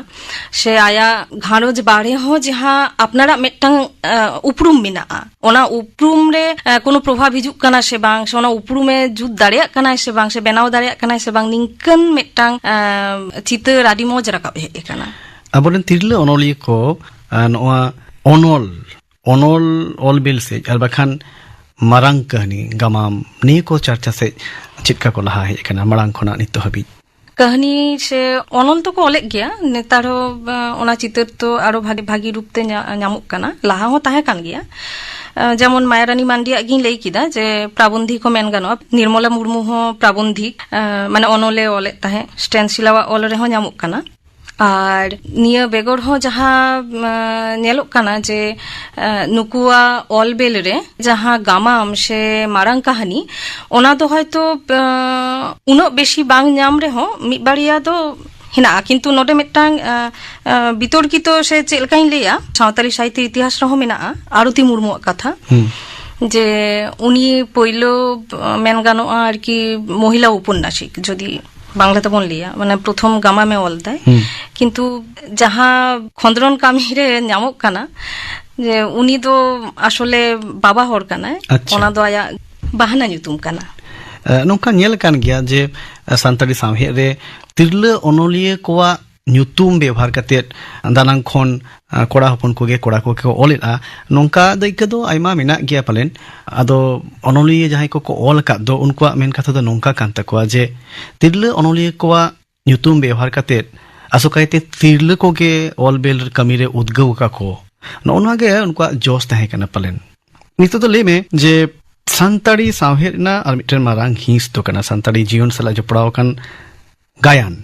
ᱥᱮ ᱟᱭᱟᱜ ᱜᱷᱟᱨᱚᱸᱡᱽ ᱵᱟᱨᱦᱮ ᱦᱚᱸ ᱡᱟᱦᱟᱸ ᱟᱯᱱᱟᱨᱟᱜ ᱢᱤᱫᱴᱟᱝ, ᱟ, ᱩᱯᱨᱩᱢ ᱢᱮᱱᱟᱜᱼᱟ, ᱚᱱᱟ ᱩᱯᱨᱩᱢ ᱨᱮ, ᱟ, ᱠᱳᱱᱳ ᱯᱨᱚᱵᱷᱟᱵᱽ ᱦᱤᱡᱩᱜ ᱠᱟᱱᱟ ᱥᱮ ᱵᱟᱝ, ᱥᱮ ᱚᱱᱟ ᱩᱯᱨᱩᱢᱮ ᱡᱩᱛ ᱫᱟᱲᱮᱭᱟᱜ ᱠᱟᱱᱟᱭ ᱥᱮ ᱵᱟᱝ, ᱥᱮ ᱵᱮᱱᱟᱣ ᱫᱟᱲᱮᱭᱟᱜ ᱠᱟᱱᱟᱭ ᱥᱮ ᱵᱟᱝ, ᱱᱤᱝᱠᱟᱹᱱ ᱢᱤᱫᱴᱟᱝ, ᱟ, ᱪᱤᱛᱟᱹᱨ ᱟᱹᱰᱤ ᱢᱚᱡᱽ ᱨᱟᱠᱟᱵ ᱦᱮᱡ ᱟᱠᱟᱱᱟ᱾ ᱟᱵᱚᱨᱮᱱ ᱛᱤᱨᱞᱟᱹ ᱚᱱᱚᱞᱤᱭᱟᱹ ᱠᱚ, ᱟ, ᱱᱚᱣᱟ ᱚᱱᱚᱞ ᱚᱱᱚᱞ ᱚᱞ ᱵᱮᱞ ᱥᱮᱫ ᱟᱨ ᱵᱟᱠᱷᱟᱱ ᱢᱟᱨᱟᱝ ᱠᱟᱹᱦᱱᱤ, ᱜᱟᱢᱟᱢ, ᱱᱤᱭᱟᱹ ᱠᱚ ᱪᱟᱨᱪᱟ ᱥᱮᱫ ᱪᱮᱫ ᱞᱮᱠᱟ ᱠᱚ ᱞᱟᱦᱟ ᱦᱮᱡ ᱟᱠᱟᱱᱟ ᱢᱟᱲᱟᱝ ᱠᱷᱚᱱᱟᱜ ᱱᱤᱛᱚᱜ ᱦᱟᱹᱵᱤᱡ? ᱠᱟᱹᱦᱱᱤ ᱥᱮ ᱚᱱᱚᱞ ᱫᱚᱠᱚ ᱚᱞᱮᱫ ᱜᱮᱭᱟ ᱱᱮᱛᱟᱨ ᱦᱚᱸ, ᱟᱸ, ᱚᱱᱟ ᱪᱤᱛᱟᱹᱨ ᱫᱚ ᱟᱨᱚ ᱵᱷᱟᱜᱤ, ᱵᱷᱟᱜᱤ ᱨᱩᱯ ᱛᱮ ᱧᱟ-, ᱧᱟᱢᱚᱜ ᱠᱟᱱᱟ, ᱞᱟᱦᱟ ᱦᱚᱸ ᱛᱟᱦᱮᱸ ᱠᱟᱱ ᱜᱮᱭᱟ᱾ ᱟᱸ, ᱡᱮᱢᱚᱱ ᱢᱟᱭᱟᱨᱟᱱᱤ ᱢᱟᱱᱰᱤᱭᱟᱜ ᱜᱤᱧ ᱞᱟᱹᱭ ᱠᱮᱫᱟ ᱡᱮ ᱯᱨᱟᱵᱚᱱᱫᱷᱤ ᱠᱚ ᱢᱮᱱ ᱜᱟᱱᱚᱜᱼᱟ, ᱱᱤᱨᱢᱚᱞᱟ ᱢᱩᱨᱢᱩ ᱦᱚᱸ ᱯᱨᱟᱵᱚᱱᱫᱷᱤ, ᱟᱸ, ᱢᱟᱱᱮ ᱚᱱᱚᱞᱮ ᱚᱞᱮᱫ ᱛᱟᱦᱮᱸᱫ, ᱥᱴᱮᱱᱥᱤᱞᱟᱣᱟᱜ ᱚᱞ ᱨᱮᱦᱚᱸ ᱧᱟᱢᱚᱜ ᱠᱟᱱᱟ᱾ ᱟᱨ ᱱᱤᱭᱟᱹ ᱵᱮᱜᱚᱨ ᱦᱚᱸ ᱡᱟᱦᱟᱸ, ᱟᱸ, ᱧᱮᱞᱚᱜ ᱠᱟᱱᱟ ᱡᱮ, ᱟᱸ, ᱱᱩᱠᱩᱣᱟᱜ ᱚᱞ ᱵᱮᱞ ᱨᱮ ᱡᱟᱦᱟᱸ ᱜᱟᱢᱟᱢ ᱥᱮ ᱢᱟᱨᱟᱝ ᱠᱟᱹᱦᱱᱤ, ᱚᱱᱟ ᱫᱚ ᱦᱚᱭᱛᱳ, ᱟᱸ, ᱩᱱᱟᱹᱜ ᱵᱮᱥᱤ ᱵᱟᱝ ᱧᱟᱢ ᱨᱮᱦᱚᱸ ᱢᱤᱫ ᱵᱟᱨᱭᱟ ᱫᱚ ᱦᱮᱱᱟᱜᱼᱟ, ᱠᱤᱱᱛᱩ ᱱᱚᱰᱮ ᱢᱤᱫᱴᱟᱝ, ᱟᱸ, ᱟᱸ, ᱵᱤᱛᱚᱨᱠᱤᱛᱚ ᱥᱮ ᱪᱮᱫ ᱞᱮᱠᱟᱧ ᱞᱟᱹᱭᱟ, ᱥᱟᱶᱛᱟᱞᱤ ᱥᱟᱦᱤᱛᱛᱚ ᱤᱛᱤᱦᱟᱥ ᱨᱮᱦᱚᱸ ᱢᱮᱱᱟᱜᱼᱟ ᱟᱨᱚᱛᱤ ᱢᱩᱨᱢᱩᱣᱟᱜ ᱠᱟᱛᱷᱟ, ᱦᱩᱸ᱾ ᱡᱮ ᱩᱱᱤ ᱯᱳᱭᱞᱳ, ᱟᱸ, ᱢᱮᱱ ᱜᱟᱱᱚᱜᱼᱟ ᱟᱨᱠᱤ ᱢᱚᱦᱤᱞᱟ ᱳᱯᱚᱱᱱᱟᱥᱤᱠ, ᱡᱩᱫᱤ ᱵᱟᱝᱞᱟ ᱛᱮᱵᱚᱱ ᱞᱟᱹᱭᱟ, ᱢᱟᱱᱮ ᱯᱨᱚᱛᱷᱚᱢ ᱜᱟᱢᱟᱢᱮ ᱚᱞ ᱫᱟᱭ᱾ ᱦᱩᱸ᱾ ᱠᱤᱱᱛᱩ ᱡᱟᱦᱟᱸ ᱠᱷᱚᱸᱫᱽᱨᱚᱱ ᱠᱟᱹᱢᱤ ᱨᱮ ᱧᱟᱢᱚᱜ ᱠᱟᱱᱟ, ᱡᱮ ᱩᱱᱤ ᱫᱚ ᱟᱥᱚᱞᱮ ᱵᱟᱵᱟ ᱦᱚᱲ ᱠᱟᱱᱟᱭ, ᱟᱪᱪᱷᱟ᱾ ᱚᱱᱟ ᱫᱚ ᱟᱭᱟᱜ ᱵᱟᱦᱱᱟ ᱧᱩᱛᱩᱢ ᱠᱟᱱᱟ᱾ ᱮ, ᱱᱚᱝᱠᱟ ᱧᱮᱞ ᱟᱠᱟᱱ ᱜᱮᱭᱟ ᱡᱮ, ᱮ, ᱥᱟᱱᱛᱟᱲᱤ ᱥᱟᱶᱦᱮᱫ ᱨᱮ ᱛᱤᱨᱞᱟᱹ ᱚᱱᱚᱞᱤᱭᱟᱹ ᱠᱚᱣᱟᱜ ᱧᱩᱛᱩᱢ ᱵᱮᱣᱦᱟᱨ ᱠᱟᱛᱮᱫ ᱫᱟᱱᱟᱝ ᱠᱷᱚᱱ, ᱟ, ᱠᱚᱲᱟ ᱦᱚᱯᱚᱱ ᱠᱚᱜᱮ ᱠᱚᱲᱟ ᱠᱚᱜᱮ ᱠᱚ ᱚᱞᱮᱫᱼᱟ᱾ ᱱᱚᱝᱠᱟ ᱫᱟᱹᱭᱠᱟᱹ ᱫᱚ ᱟᱭᱢᱟ ᱢᱮᱱᱟᱜ ᱜᱮᱭᱟ ᱯᱟᱞᱮᱱ᱾ ᱟᱫᱚ ᱚᱱᱚᱞᱤᱭᱟᱹ ᱡᱟᱦᱟᱸᱭ ᱠᱚᱠᱚ ᱚᱞ ᱟᱠᱟᱫ ᱫᱚ, ᱩᱱᱠᱩᱣᱟᱜ ᱢᱮᱱ ᱠᱟᱛᱷᱟ ᱫᱚ ᱱᱚᱝᱠᱟ ᱠᱟᱱ ᱛᱟᱠᱚᱣᱟ ᱡᱮ, ᱛᱤᱨᱞᱟᱹ ᱚᱱᱚᱞᱤᱭᱟᱹ ᱠᱚᱣᱟᱜ ᱧᱩᱛᱩᱢ ᱵᱮᱣᱦᱟᱨ ᱠᱟᱛᱮᱫ ᱟᱥᱚᱠᱟᱭᱛᱮ ᱛᱤᱨᱞᱟᱹ ᱠᱚᱜᱮ ᱚᱞ ᱵᱮᱞ ᱠᱟᱹᱢᱤ ᱨᱮ ᱩᱫᱽᱜᱟᱹᱣ ᱟᱠᱟᱫ ᱠᱚ, ᱱᱚᱜᱼᱚ ᱱᱚᱣᱟ ᱜᱮ ᱩᱱᱠᱩᱣᱟᱜ ᱡᱚᱥ ᱛᱟᱦᱮᱸ ᱠᱟᱱᱟ ᱯᱟᱞᱮᱱ᱾ ᱱᱤᱛᱚᱜ ᱫᱚ ᱞᱟᱹᱭ ᱢᱮ ᱡᱮ, ᱥᱟᱱᱛᱟᱲᱤ ᱥᱟᱶᱦᱮᱫ ᱨᱮᱱᱟᱜ ᱟᱨ ᱢᱤᱫᱴᱮᱱ ᱢᱟᱨᱟᱝ ᱦᱤᱸᱥ ᱫᱚ ᱠᱟᱱᱟ ᱥᱟᱱᱛᱟᱲᱤ ᱡᱤᱭᱚᱱ ᱥᱟᱞᱟᱜ ᱡᱚᱯᱲᱟᱣ ᱟᱠᱟᱱ ᱜᱟᱭᱟᱱ᱾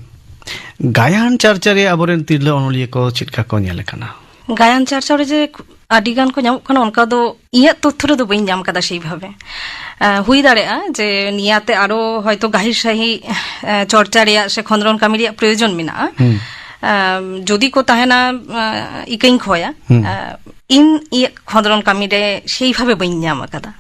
ᱜᱟᱭᱟᱱ ᱪᱟᱨᱪᱟ ᱨᱮ ᱟᱵᱚᱨᱮᱱ ᱛᱤᱨᱞᱟᱹ ᱚᱱᱚᱞᱤᱭᱟᱹ ᱠᱚ ᱪᱮᱫ ᱞᱮᱠᱟ ᱠᱚ ᱧᱮᱞ ᱟᱠᱟᱱᱟ? ᱜᱟᱭᱟᱱ ᱪᱟᱨᱪᱟ ᱨᱮ ᱡᱮ ᱟᱹᱰᱤ ᱜᱟᱱ ᱠᱚ ᱧᱟᱢᱚᱜ ᱠᱟᱱᱟ, ᱚᱱᱠᱟ ᱫᱚ ᱤᱧᱟᱹᱜ ᱛᱚᱛᱛᱷᱚ ᱨᱮᱫᱚ ᱵᱟᱹᱧ ᱧᱟᱢ ᱠᱟᱫᱟ ᱥᱮᱭ ᱵᱷᱟᱵᱮ᱾ ᱮ, ᱦᱩᱭ ᱫᱟᱲᱮᱭᱟᱜᱼᱟ ᱡᱮ ᱱᱤᱭᱟᱹᱛᱮ ᱟᱨᱚ ᱦᱚᱭᱛᱚ ᱜᱟᱹᱦᱤᱨ ᱥᱟᱺᱦᱤᱡ, ᱮ, ᱪᱚᱨᱪᱟ ᱨᱮᱭᱟᱜ ᱥᱮ ᱠᱷᱚᱸᱫᱽᱨᱚᱱ ᱠᱟᱹᱢᱤ ᱨᱮᱭᱟᱜ ᱯᱨᱚᱭᱳᱡᱚᱱ ᱢᱮᱱᱟᱜᱼᱟ᱾ ᱦᱩᱸ᱾ ᱮ, ᱡᱩᱫᱤ ᱠᱚ ᱛᱟᱦᱮᱱᱟ, ᱮ, ᱤᱠᱟᱹᱧ ᱠᱷᱚᱭᱟ᱾ ᱦᱩᱸ᱾ ᱮ, ᱤᱧ ᱤᱧᱟᱹᱜ ᱠᱷᱚᱸᱫᱽᱨᱚᱱ ᱠᱟᱹᱢᱤ ᱨᱮ ᱥᱮᱭ ᱵᱷᱟᱵᱮ ᱵᱟᱹᱧ ᱧᱟᱢ ᱟᱠᱟᱫᱟ᱾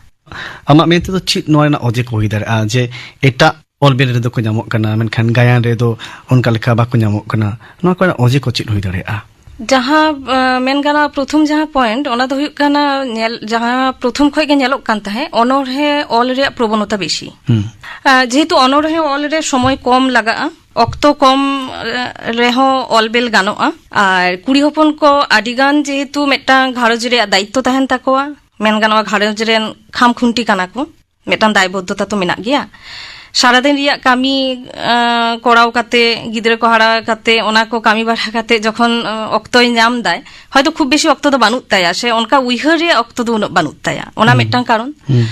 ᱟᱢᱟᱜ ᱢᱮᱱ ᱛᱮᱫᱚ ᱪᱮᱫ ᱱᱚᱣᱟ ᱨᱮᱱᱟᱜ ᱚᱡᱮ ᱠᱚ ᱦᱩᱭ ᱫᱟᱲᱮᱭᱟᱜᱼᱟ ᱡᱮ ᱮᱴᱟᱜ ᱚᱞ ᱵᱮᱞ ᱨᱮᱫᱚ ᱠᱚ ᱧᱟᱢᱚᱜ ᱠᱟᱱᱟ, ᱢᱮᱱᱠᱷᱟᱱ ᱜᱟᱭᱟᱱ ᱨᱮᱫᱚ ᱚᱱᱠᱟ ᱞᱮᱠᱟ ᱵᱟᱠᱚ ᱧᱟᱢᱚᱜ ᱠᱟᱱᱟ? ᱱᱚᱣᱟ ᱠᱚᱨᱮᱱᱟᱜ ᱚᱡᱮ ᱠᱚ ᱪᱮᱫ ᱦᱩᱭ ᱫᱟᱲᱮᱭᱟᱜᱼᱟ? ᱡᱟᱦᱟᱸ, ᱟ, ᱢᱮᱱ ᱜᱟᱱᱚᱜᱼᱟ, ᱯᱨᱚᱛᱷᱚᱢ ᱡᱟᱦᱟᱸ ᱯᱚᱭᱮᱱᱴ, ᱚᱱᱟ ᱫᱚ ᱦᱩᱭᱩᱜ ᱠᱟᱱᱟ, ᱧᱮᱞ, ᱡᱟᱦᱟᱸ ᱯᱨᱚᱛᱷᱚᱢ ᱠᱷᱚᱱ ᱜᱮ ᱧᱮᱞᱚᱜ ᱠᱟᱱ ᱛᱟᱦᱮᱸᱫ, ᱚᱱᱚᱬᱦᱮ ᱚᱞ ᱨᱮᱭᱟᱜ ᱯᱨᱚᱵᱚᱱᱚᱛᱟ ᱵᱮᱥᱤ᱾ ᱦᱩᱸ᱾ ᱟ, ᱡᱮᱦᱮᱛᱩ ᱚᱱᱚᱬᱦᱮ ᱚᱞ ᱨᱮ ᱥᱚᱢᱚᱭ ᱠᱚᱢ ᱞᱟᱜᱟᱜᱼᱟ, ᱚᱠᱛᱚ ᱠᱚᱢ, ᱮ, ᱨᱮᱦᱚᱸ ᱚᱞ ᱵᱮᱞ ᱜᱟᱱᱚᱜᱼᱟ᱾ ᱟᱨ ᱠᱩᱲᱤ ᱦᱚᱯᱚᱱ ᱠᱚ ᱟᱹᱰᱤ ᱜᱟᱱ ᱡᱮᱦᱮᱛᱩ ᱢᱤᱫᱴᱟᱝ ᱜᱷᱟᱨᱚᱸᱡᱽ ᱨᱮᱭᱟᱜ ᱫᱟᱭᱤᱛᱛᱚ ᱛᱟᱦᱮᱱ ᱛᱟᱠᱚᱣᱟ, ᱢᱮᱱ ᱜᱟᱱᱚᱜᱼᱟ, ᱜᱷᱟᱨᱚᱸᱡᱽ ᱨᱮᱱ ᱠᱷᱟᱢ ᱠᱷᱩᱱᱴᱤ ᱠᱟᱱᱟ ᱠᱚ, ᱢᱤᱫᱴᱟᱝ ᱫᱟᱭᱵᱚᱫᱽᱫᱷᱚᱛᱟ ᱛᱚ ᱢᱮᱱᱟᱜ ᱜᱮᱭᱟ᱾ ᱥᱟᱨᱟᱫᱤᱱ ᱨᱮᱭᱟᱜ ᱠᱟᱹᱢᱤ, ᱟᱸ, ᱠᱚᱨᱟᱣ ᱠᱟᱛᱮ, ᱜᱤᱫᱽᱨᱟᱹ ᱠᱚ ᱦᱟᱨᱟ ᱠᱟᱛᱮ, ᱚᱱᱟ ᱠᱚ ᱠᱟᱹᱢᱤ ᱵᱟᱲᱟ ᱠᱟᱛᱮ ᱡᱚᱠᱷᱚᱱ, ᱟᱸ, ᱚᱠᱛᱚᱭ ᱧᱟᱢ ᱫᱟᱭ, ᱦᱚᱭᱛᱚ ᱠᱷᱩᱵ ᱵᱮᱥᱤ ᱚᱠᱛᱚ ᱫᱚ ᱵᱟᱹᱱᱩᱜ ᱛᱟᱭᱟ, ᱥᱮ ᱚᱱᱠᱟ ᱩᱭᱦᱟᱹᱨ ᱨᱮᱭᱟᱜ ᱚᱠᱛᱚ ᱫᱚ ᱩᱱᱟᱹᱜ ᱵᱟᱹᱱᱩᱜ ᱛᱟᱭᱟ᱾ ᱚᱱᱟ ᱦᱩᱸ᱾ ᱢᱤᱫᱴᱟᱝ ᱠᱟᱨᱚᱱ᱾ ᱦᱩᱸ᱾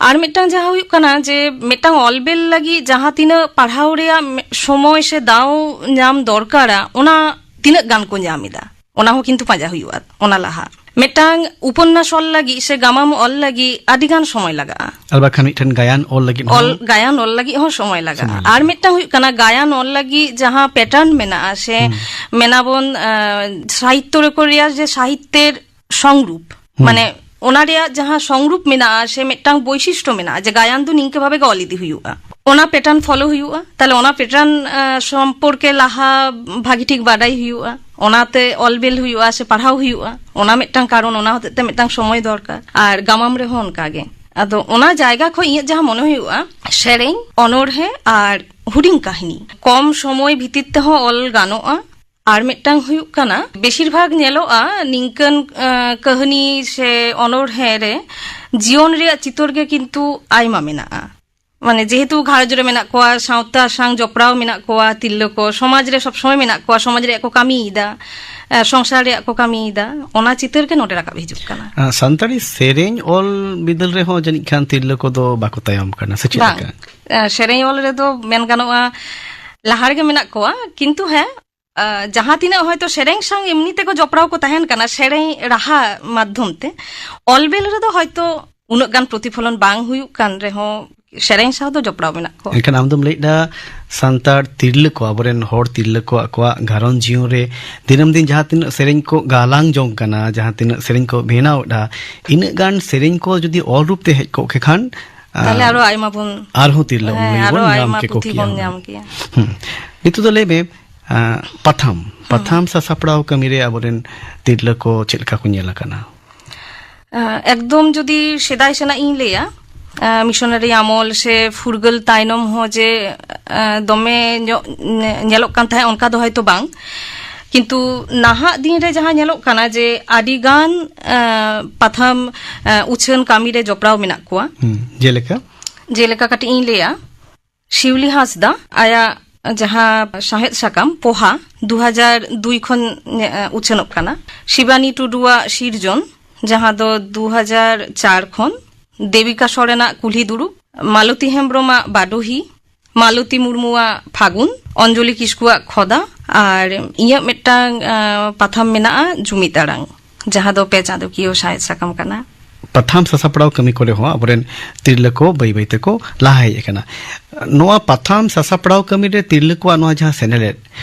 ᱟᱨ ᱢᱤᱫᱴᱟᱝ ᱡᱟᱦᱟᱸ ᱦᱩᱭᱩᱜ ᱠᱟᱱᱟ ᱡᱮ, ᱢᱤᱫᱴᱟᱝ ᱚᱞ ᱵᱮᱞ ᱞᱟᱹᱜᱤᱫ ᱡᱟᱦᱟᱸ ᱛᱤᱱᱟᱹᱜ ᱯᱟᱲᱦᱟᱣ ᱨᱮᱭᱟᱜ ᱢᱮ-, ᱥᱚᱢᱚᱭ ᱥᱮ ᱫᱟᱣ ᱧᱟᱢ ᱫᱚᱨᱠᱟᱨᱟ, ᱚᱱᱟ ᱛᱤᱱᱟᱹᱜ ᱜᱟᱱ ᱠᱚ ᱧᱟᱢ ᱮᱫᱟ, ᱚᱱᱟ ᱦᱚᱸ ᱠᱤᱱᱛᱩ ᱯᱟᱸᱡᱟ ᱦᱩᱭᱩᱜᱼᱟ᱾ ᱚᱱᱟ ᱞᱟᱦᱟ ᱢᱤᱫᱴᱟᱝ ᱩᱯᱚᱱᱱᱟᱥ ᱚᱞ ᱞᱟᱹᱜᱤᱫ ᱥᱮ ᱜᱟᱢᱟᱢ ᱚᱞ ᱞᱟᱹᱜᱤᱫ ᱟᱹᱰᱤ ᱜᱟᱱ ᱥᱚᱢᱚᱭ ᱞᱟᱜᱟᱜᱼᱟ᱾ ᱟᱨ ᱵᱟᱠᱷᱟᱱ ᱢᱤᱫᱴᱮᱱ ᱜᱟᱭᱟᱱ ᱚᱞ ᱞᱟᱹᱜᱤᱫ ᱦᱚᱸ ᱚᱞ, ᱜᱟᱭᱟᱱ ᱚᱞ ᱞᱟᱹᱜᱤᱫ ᱦᱚᱸ ᱥᱚᱢᱚᱭ ᱞᱟᱜᱟᱜᱼᱟ᱾ ᱥᱚᱢᱚᱭ ᱞᱟᱜᱟᱜᱼᱟ᱾ ᱟᱨ ᱢᱤᱫᱴᱟᱝ ᱦᱩᱭᱩᱜ ᱠᱟᱱᱟ, ᱜᱟᱭᱟᱱ ᱚᱞ ᱞᱟᱹᱜᱤᱫ ᱡᱟᱦᱟᱸ ᱯᱮᱴᱟᱨᱱ ᱢᱮᱱᱟᱜᱼᱟ ᱥᱮ ᱦᱩᱸ᱾ ᱢᱮᱱᱟᱵᱚᱱ, ᱟᱸ, ᱥᱟᱦᱤᱛᱛᱚ ᱨᱮᱠᱚ ᱞᱟᱹᱭᱟ ᱡᱮ ᱥᱟᱦᱤᱛᱛᱮᱨ ᱥᱚᱝᱨᱩᱯ, ᱦᱩᱸ᱾ ᱢᱟᱱᱮ ᱚᱱᱟ ᱨᱮᱭᱟᱜ ᱡᱟᱦᱟᱸ ᱥᱚᱝᱨᱩᱯ ᱢᱮᱱᱟᱜᱼᱟ ᱥᱮ ᱢᱤᱫᱴᱟᱝ ᱵᱳᱭᱥᱤᱥᱴᱚ ᱢᱮᱱᱟᱜᱼᱟ ᱡᱮ ᱜᱟᱭᱟᱱ ᱫᱚ ᱱᱤᱝᱠᱟᱹ ᱵᱷᱟᱵᱮ ᱜᱮ ᱚᱞ ᱤᱫᱤ ᱦᱩᱭᱩᱜᱼᱟ᱾ ᱚᱱᱟ ᱯᱮᱴᱟᱨᱱ ᱯᱷᱚᱞᱳ ᱦᱩᱭᱩᱜᱼᱟ᱾ ᱛᱟᱦᱞᱮ ᱚᱱᱟ ᱯᱮᱴᱟᱨᱱ ᱥᱚᱢᱯᱚᱨᱠᱮ ᱞᱟᱦᱟ ᱵᱷᱟᱜᱤ ᱴᱷᱤᱠ ᱵᱟᱰᱟᱭ ᱦᱩᱭᱩᱜᱼᱟ, ᱚᱱᱟᱛᱮ ᱚᱞ ᱵᱤᱞ ᱦᱩᱭᱩᱜᱼᱟ ᱥᱮ ᱯᱟᱲᱦᱟᱣ ᱦᱩᱭᱩᱜᱼᱟ, ᱚᱱᱟ ᱢᱤᱫᱴᱟᱝ ᱠᱟᱨᱚᱱ, ᱚᱱᱟ ᱦᱚᱛᱮᱡ ᱛᱮ ᱢᱤᱫᱴᱟᱝ ᱥᱚᱢᱚᱭ ᱫᱚᱨᱠᱟᱨ᱾ ᱟᱨ ᱜᱟᱢᱟᱢ ᱨᱮᱦᱚᱸ ᱚᱱᱠᱟᱜᱮ᱾ ᱟᱫᱚ ᱚᱱᱟ ᱡᱟᱭᱜᱟ ᱠᱷᱚᱱ ᱤᱧᱟᱹᱜ ᱡᱟᱦᱟᱸ ᱢᱚᱱᱮ ᱦᱩᱭᱩᱜᱼᱟ, ᱥᱮᱨᱮᱧ, ᱚᱱᱚᱬᱦᱮ ᱟᱨ ᱦᱩᱰᱤᱧ ᱠᱟᱹᱦᱱᱤ ᱠᱚᱢ ᱥᱚᱢᱚᱭ ᱵᱷᱤᱛᱤᱨ ᱛᱮᱦᱚᱸ ᱚᱞ ᱜᱟᱱᱚᱜᱼᱟ᱾ ᱟᱨ ᱢᱤᱫᱴᱟᱝ ᱦᱩᱭᱩᱜ ᱠᱟᱱᱟ, ᱵᱮᱥᱤᱨ ᱵᱷᱟᱜᱽ ᱧᱮᱞᱚᱜᱼᱟ ᱱᱤᱝᱠᱟᱹᱱ ᱟᱸ, ᱠᱟᱹᱦᱱᱤ ᱥᱮ ᱚᱱᱚᱬᱦᱮ ᱨᱮ ᱡᱤᱭᱚᱱ ᱨᱮᱭᱟᱜ ᱪᱤᱛᱟᱹᱨ ᱜᱮ ᱠᱤᱱᱛᱩ ᱟᱭᱢᱟ ᱢᱮᱱᱟᱜᱼᱟ᱾ ᱢᱟᱱᱮ, ᱡᱮᱦᱮᱛᱩ ᱜᱷᱟᱨᱚᱸᱡᱽ ᱨᱮ ᱢᱮᱱᱟᱜ ᱠᱚᱣᱟ, ᱥᱟᱶᱛᱟ ᱥᱟᱶ ᱡᱚᱯᱲᱟᱣ ᱢᱮᱱᱟᱜ ᱠᱚᱣᱟ, ᱛᱤᱨᱞᱟᱹ ᱠᱚ ᱥᱚᱢᱟᱡᱽ ᱨᱮ ᱥᱚᱵ ᱥᱚᱢᱚᱭ ᱢᱮᱱᱟᱜ ᱠᱚᱣᱟ, ᱥᱚᱢᱟᱡᱽ ᱨᱮᱭᱟᱜ ᱠᱚ ᱠᱟᱹᱢᱤᱭᱮᱫᱟ, ᱮ, ᱥᱚᱝᱥᱟᱨ ᱨᱮᱭᱟᱜ ᱠᱚ ᱠᱟᱹᱢᱤᱭᱮᱫᱟ, ᱚᱱᱟ ᱪᱤᱛᱟᱹᱨ ᱜᱮ ᱱᱚᱰᱮ ᱨᱟᱠᱟᱵ ᱦᱤᱡᱩᱜ ᱠᱟᱱᱟ᱾ ᱟᱸ, ᱥᱟᱱᱛᱟᱲᱤ ᱥᱮᱨᱮᱧ ᱚᱞ ᱵᱤᱫᱟᱹᱞ ᱨᱮᱦᱚᱸ ᱡᱟᱹᱱᱤᱡ ᱠᱷᱟᱱ ᱛᱤᱨᱞᱟᱹ ᱠᱚᱫᱚ ᱵᱟᱠᱚ ᱛᱟᱭᱚᱢ ᱠᱟᱱᱟ, ᱥᱮ ᱪᱮᱫ ᱵᱟᱝ᱾ ᱞᱮᱠᱟ? ᱮ, ᱥᱮᱨᱮᱧ ᱚᱞ ᱨᱮᱫᱚ ᱢᱮᱱ ᱜᱟᱱᱚᱜᱼᱟ, ᱞᱟᱦᱟ ᱨᱮᱜᱮ ᱢᱮᱱᱟᱜ ᱠᱚᱣᱟ, ᱠᱤᱱᱛᱩ ᱦᱮᱸ, ᱟ, ᱡᱟᱦᱟᱸ ᱛᱤᱱᱟᱹᱜ ᱦᱚᱭᱛᱳ ᱥᱮᱨᱮᱧ ᱥᱟᱶ ᱮᱢᱱᱤ ᱛᱮᱠᱚ ᱡᱚᱯᱲᱟᱣ ᱠᱚ ᱛᱟᱦᱮᱱ ᱠᱟᱱᱟ, ᱥᱮᱨᱮᱧ ᱨᱟᱦᱟ ᱢᱟᱫᱽᱫᱷᱚᱢ ᱛᱮ, ᱚᱞ ᱵᱤᱞ ᱨᱮᱫᱚ ᱦᱚᱭᱛᱳ ᱩᱱᱟᱹᱜ ᱜᱟᱱ ᱯᱨᱚᱛᱤᱯᱷᱚᱞᱚᱱ ᱵᱟᱝ ᱦᱩᱭᱩᱜ ᱠᱟᱱ ᱨᱮᱦᱚᱸ, ᱥᱮᱨᱮᱧ ᱥᱟᱶ ᱫᱚ ᱡᱚᱯᱲᱟᱣ ᱢᱮᱱᱟᱜ ᱠᱚᱣᱟ᱾ ᱮᱱᱠᱷᱟᱱ ᱟᱢ ᱫᱚᱢ ᱞᱟᱹᱭᱮᱫᱟ, ᱥᱟᱱᱛᱟᱲ ᱛᱤᱨᱞᱟᱹ ᱠᱚ, ᱟᱵᱚᱨᱮᱱ ᱦᱚᱲ ᱛᱤᱨᱞᱟᱹ ᱠᱚ ᱟᱠᱚᱣᱟᱜ ᱜᱷᱟᱨᱚᱸᱡᱽ ᱡᱤᱭᱚᱱ ᱨᱮ ᱫᱤᱱᱟᱹᱢ ᱫᱤᱱ ᱡᱟᱦᱟᱸ ᱛᱤᱱᱟᱹᱜ ᱥᱮᱨᱮᱧ ᱠᱚ ᱜᱟᱞᱟᱝ ᱡᱚᱝ ᱠᱟᱱᱟ, ᱡᱟᱦᱟᱸ ᱛᱤᱱᱟᱹᱜ ᱥᱮᱨᱮᱧ ᱠᱚ ᱵᱮᱱᱟᱣ ᱮᱫᱟ, ᱤᱱᱟᱹᱜ ᱜᱟᱱ ᱥᱮᱨᱮᱧ ᱠᱚ ᱡᱩᱫᱤ ᱚᱞ ᱨᱩᱯ ᱛᱮ ᱦᱮᱡ ᱠᱚᱜ ᱠᱮ ᱠᱷᱟᱱ, ᱛᱟᱦᱞᱮ ᱟᱨᱚ ᱟᱭᱢᱟ ᱵᱚᱱ, ᱟᱨᱦᱚᱸ ᱛᱤᱨᱞᱟᱹ ᱦᱮᱸ, ᱩᱱᱤ ᱟᱨᱚ ᱵᱚᱱ ᱧᱟᱢ ᱟᱭᱢᱟ ᱠᱮᱠᱚ ᱯᱩᱛᱷᱤ ᱠᱮᱭᱟ ᱵᱚᱱ ᱵᱚᱱ᱾ ᱧᱟᱢ ᱠᱮᱭᱟ᱾ ᱦᱩᱸ᱾ ᱱᱤᱛᱚᱜ ᱫᱚ ᱞᱟᱹᱭ ᱢᱮ, ᱟᱸ, ᱯᱟᱛᱷᱟᱢ, ᱦᱩᱸ᱾ ᱯᱟᱛᱷᱟᱢ ᱥᱟᱥᱟᱯᱲᱟᱣ ᱠᱟᱹᱢᱤ ᱨᱮ ᱟᱵᱚᱨᱮᱱ ᱛᱤᱨᱞᱟᱹ ᱠᱚ ᱪᱮᱫ ᱞᱮᱠᱟ ᱠᱚ ᱧᱮᱞ ᱟᱠᱟᱱᱟ? ᱟᱸ, ᱮᱠᱫᱚᱢ ᱡᱩᱫᱤ ᱥᱮᱫᱟᱭ ᱥᱮᱱᱟᱜ ᱤᱧ ᱞᱟᱹᱭᱟ, ᱟᱸ, ᱢᱤᱥᱚᱱᱟᱨᱤ ᱟᱢᱚᱞ ᱥᱮ ᱯᱷᱩᱨᱜᱟᱹᱞ ᱛᱟᱭᱱᱚᱢ ᱦᱚᱸ ᱡᱮ, ᱟᱸ, ᱫᱚᱢᱮ ᱧᱚᱜ ᱧᱮ-, ᱧᱮᱞᱚᱜ ᱠᱟᱱ ᱛᱟᱦᱮᱸᱫ, ᱚᱱᱠᱟ ᱫᱚ ᱦᱚᱭᱛᱚ ᱵᱟᱝ᱾ ᱠᱤᱱᱛᱩ ᱱᱟᱦᱟᱜ ᱫᱤᱱ ᱨᱮ ᱡᱟᱦᱟᱸ ᱧᱮᱞᱚᱜ ᱠᱟᱱᱟ ᱡᱮ ᱟᱹᱰᱤ ᱜᱟᱱ, ᱟᱸ, ᱯᱟᱛᱷᱟᱢ, ᱟᱸ, ᱩᱪᱷᱟᱹᱱ ᱠᱟᱹᱢᱤ ᱨᱮ ᱡᱚᱯᱲᱟᱣ ᱢᱮᱱᱟᱜ ᱠᱚᱣᱟ᱾ ᱦᱩᱸ, ᱡᱮᱞᱮᱠᱟ? ᱡᱮᱞᱮᱠᱟ ᱠᱟᱹᱴᱤᱡ ᱤᱧ ᱞᱟᱹᱭᱟ, ᱥᱤᱣᱞᱤ ᱦᱟᱸᱥᱫᱟ ᱟᱭᱟᱜ ᱡᱟᱦᱟᱸ ᱥᱟᱶᱦᱮᱫ ᱥᱟᱠᱟᱢ ᱯᱚᱦᱟ ᱫᱩ ᱦᱟᱡᱟᱨ ᱫᱩᱭ ᱠᱷᱚᱱ ᱧᱮ-, ᱩᱪᱷᱟᱹᱱᱚᱜ ᱠᱟᱱᱟ, ᱥᱤᱵᱟᱱᱤ ᱴᱩᱰᱩᱣᱟᱜ ᱥᱤᱨᱡᱚᱱ, ᱡᱟᱦᱟᱸ ᱫᱚ ᱫᱩ ᱦᱟᱡᱟᱨ ᱪᱟᱨ ᱠᱷᱚᱱ, ᱫᱮᱵᱤᱠᱟ ᱥᱚᱨᱮᱱᱟᱜ ᱠᱩᱞᱦᱤ ᱫᱩᱲᱩᱵ, ᱢᱟᱞᱚᱛᱤ ᱦᱮᱢᱵᱽᱨᱚᱢᱟᱜ ᱵᱟᱰᱚᱦᱤ, ᱢᱟᱞᱚᱛᱤ ᱢᱩᱨᱢᱩᱣᱟᱜ ᱯᱷᱟᱹᱜᱩᱱ, ᱚᱧᱡᱚᱞᱤ ᱠᱤᱥᱠᱩᱣᱟᱜ ᱠᱷᱚᱫᱟ, ᱟᱨ ᱤᱧᱟᱹᱜ ᱢᱤᱫᱴᱟᱝ, ᱟᱸ, ᱯᱟᱛᱷᱟᱢ ᱢᱮᱱᱟᱜᱼᱟ ᱡᱩᱢᱤᱫ ᱟᱲᱟᱝ, ᱡᱟᱦᱟᱸ ᱫᱚ ᱯᱮ ᱪᱟᱸᱫᱳᱠᱤᱭᱟᱹ ᱥᱟᱶᱦᱮᱫ ᱥᱟᱠᱟᱢ ᱠᱟᱱᱟ᱾ ᱯᱟᱛᱷᱟᱢ ᱥᱟᱥᱟᱯᱲᱟᱣ ᱠᱟᱹᱢᱤ ᱠᱚᱨᱮ ᱦᱚᱸ ᱟᱵᱚᱨᱮᱱ ᱛᱤᱨᱞᱟᱹ ᱠᱚ ᱵᱟᱹᱭ ᱵᱟᱹᱭ ᱛᱮᱠᱚ ᱞᱟᱦᱟ ᱦᱮᱡ ᱟᱠᱟᱱᱟ᱾ ᱱᱚᱣᱟ ᱯᱟᱛᱷᱟᱢ ᱥᱟᱥᱟᱯᱲᱟᱣ ᱠᱟᱹᱢᱤ ᱨᱮ ᱛᱤᱨᱞᱟᱹ ᱠᱚᱣᱟᱜ ᱱᱚᱣᱟ ᱡᱟᱦᱟᱸ ᱥᱮᱱᱮᱞᱮᱫ,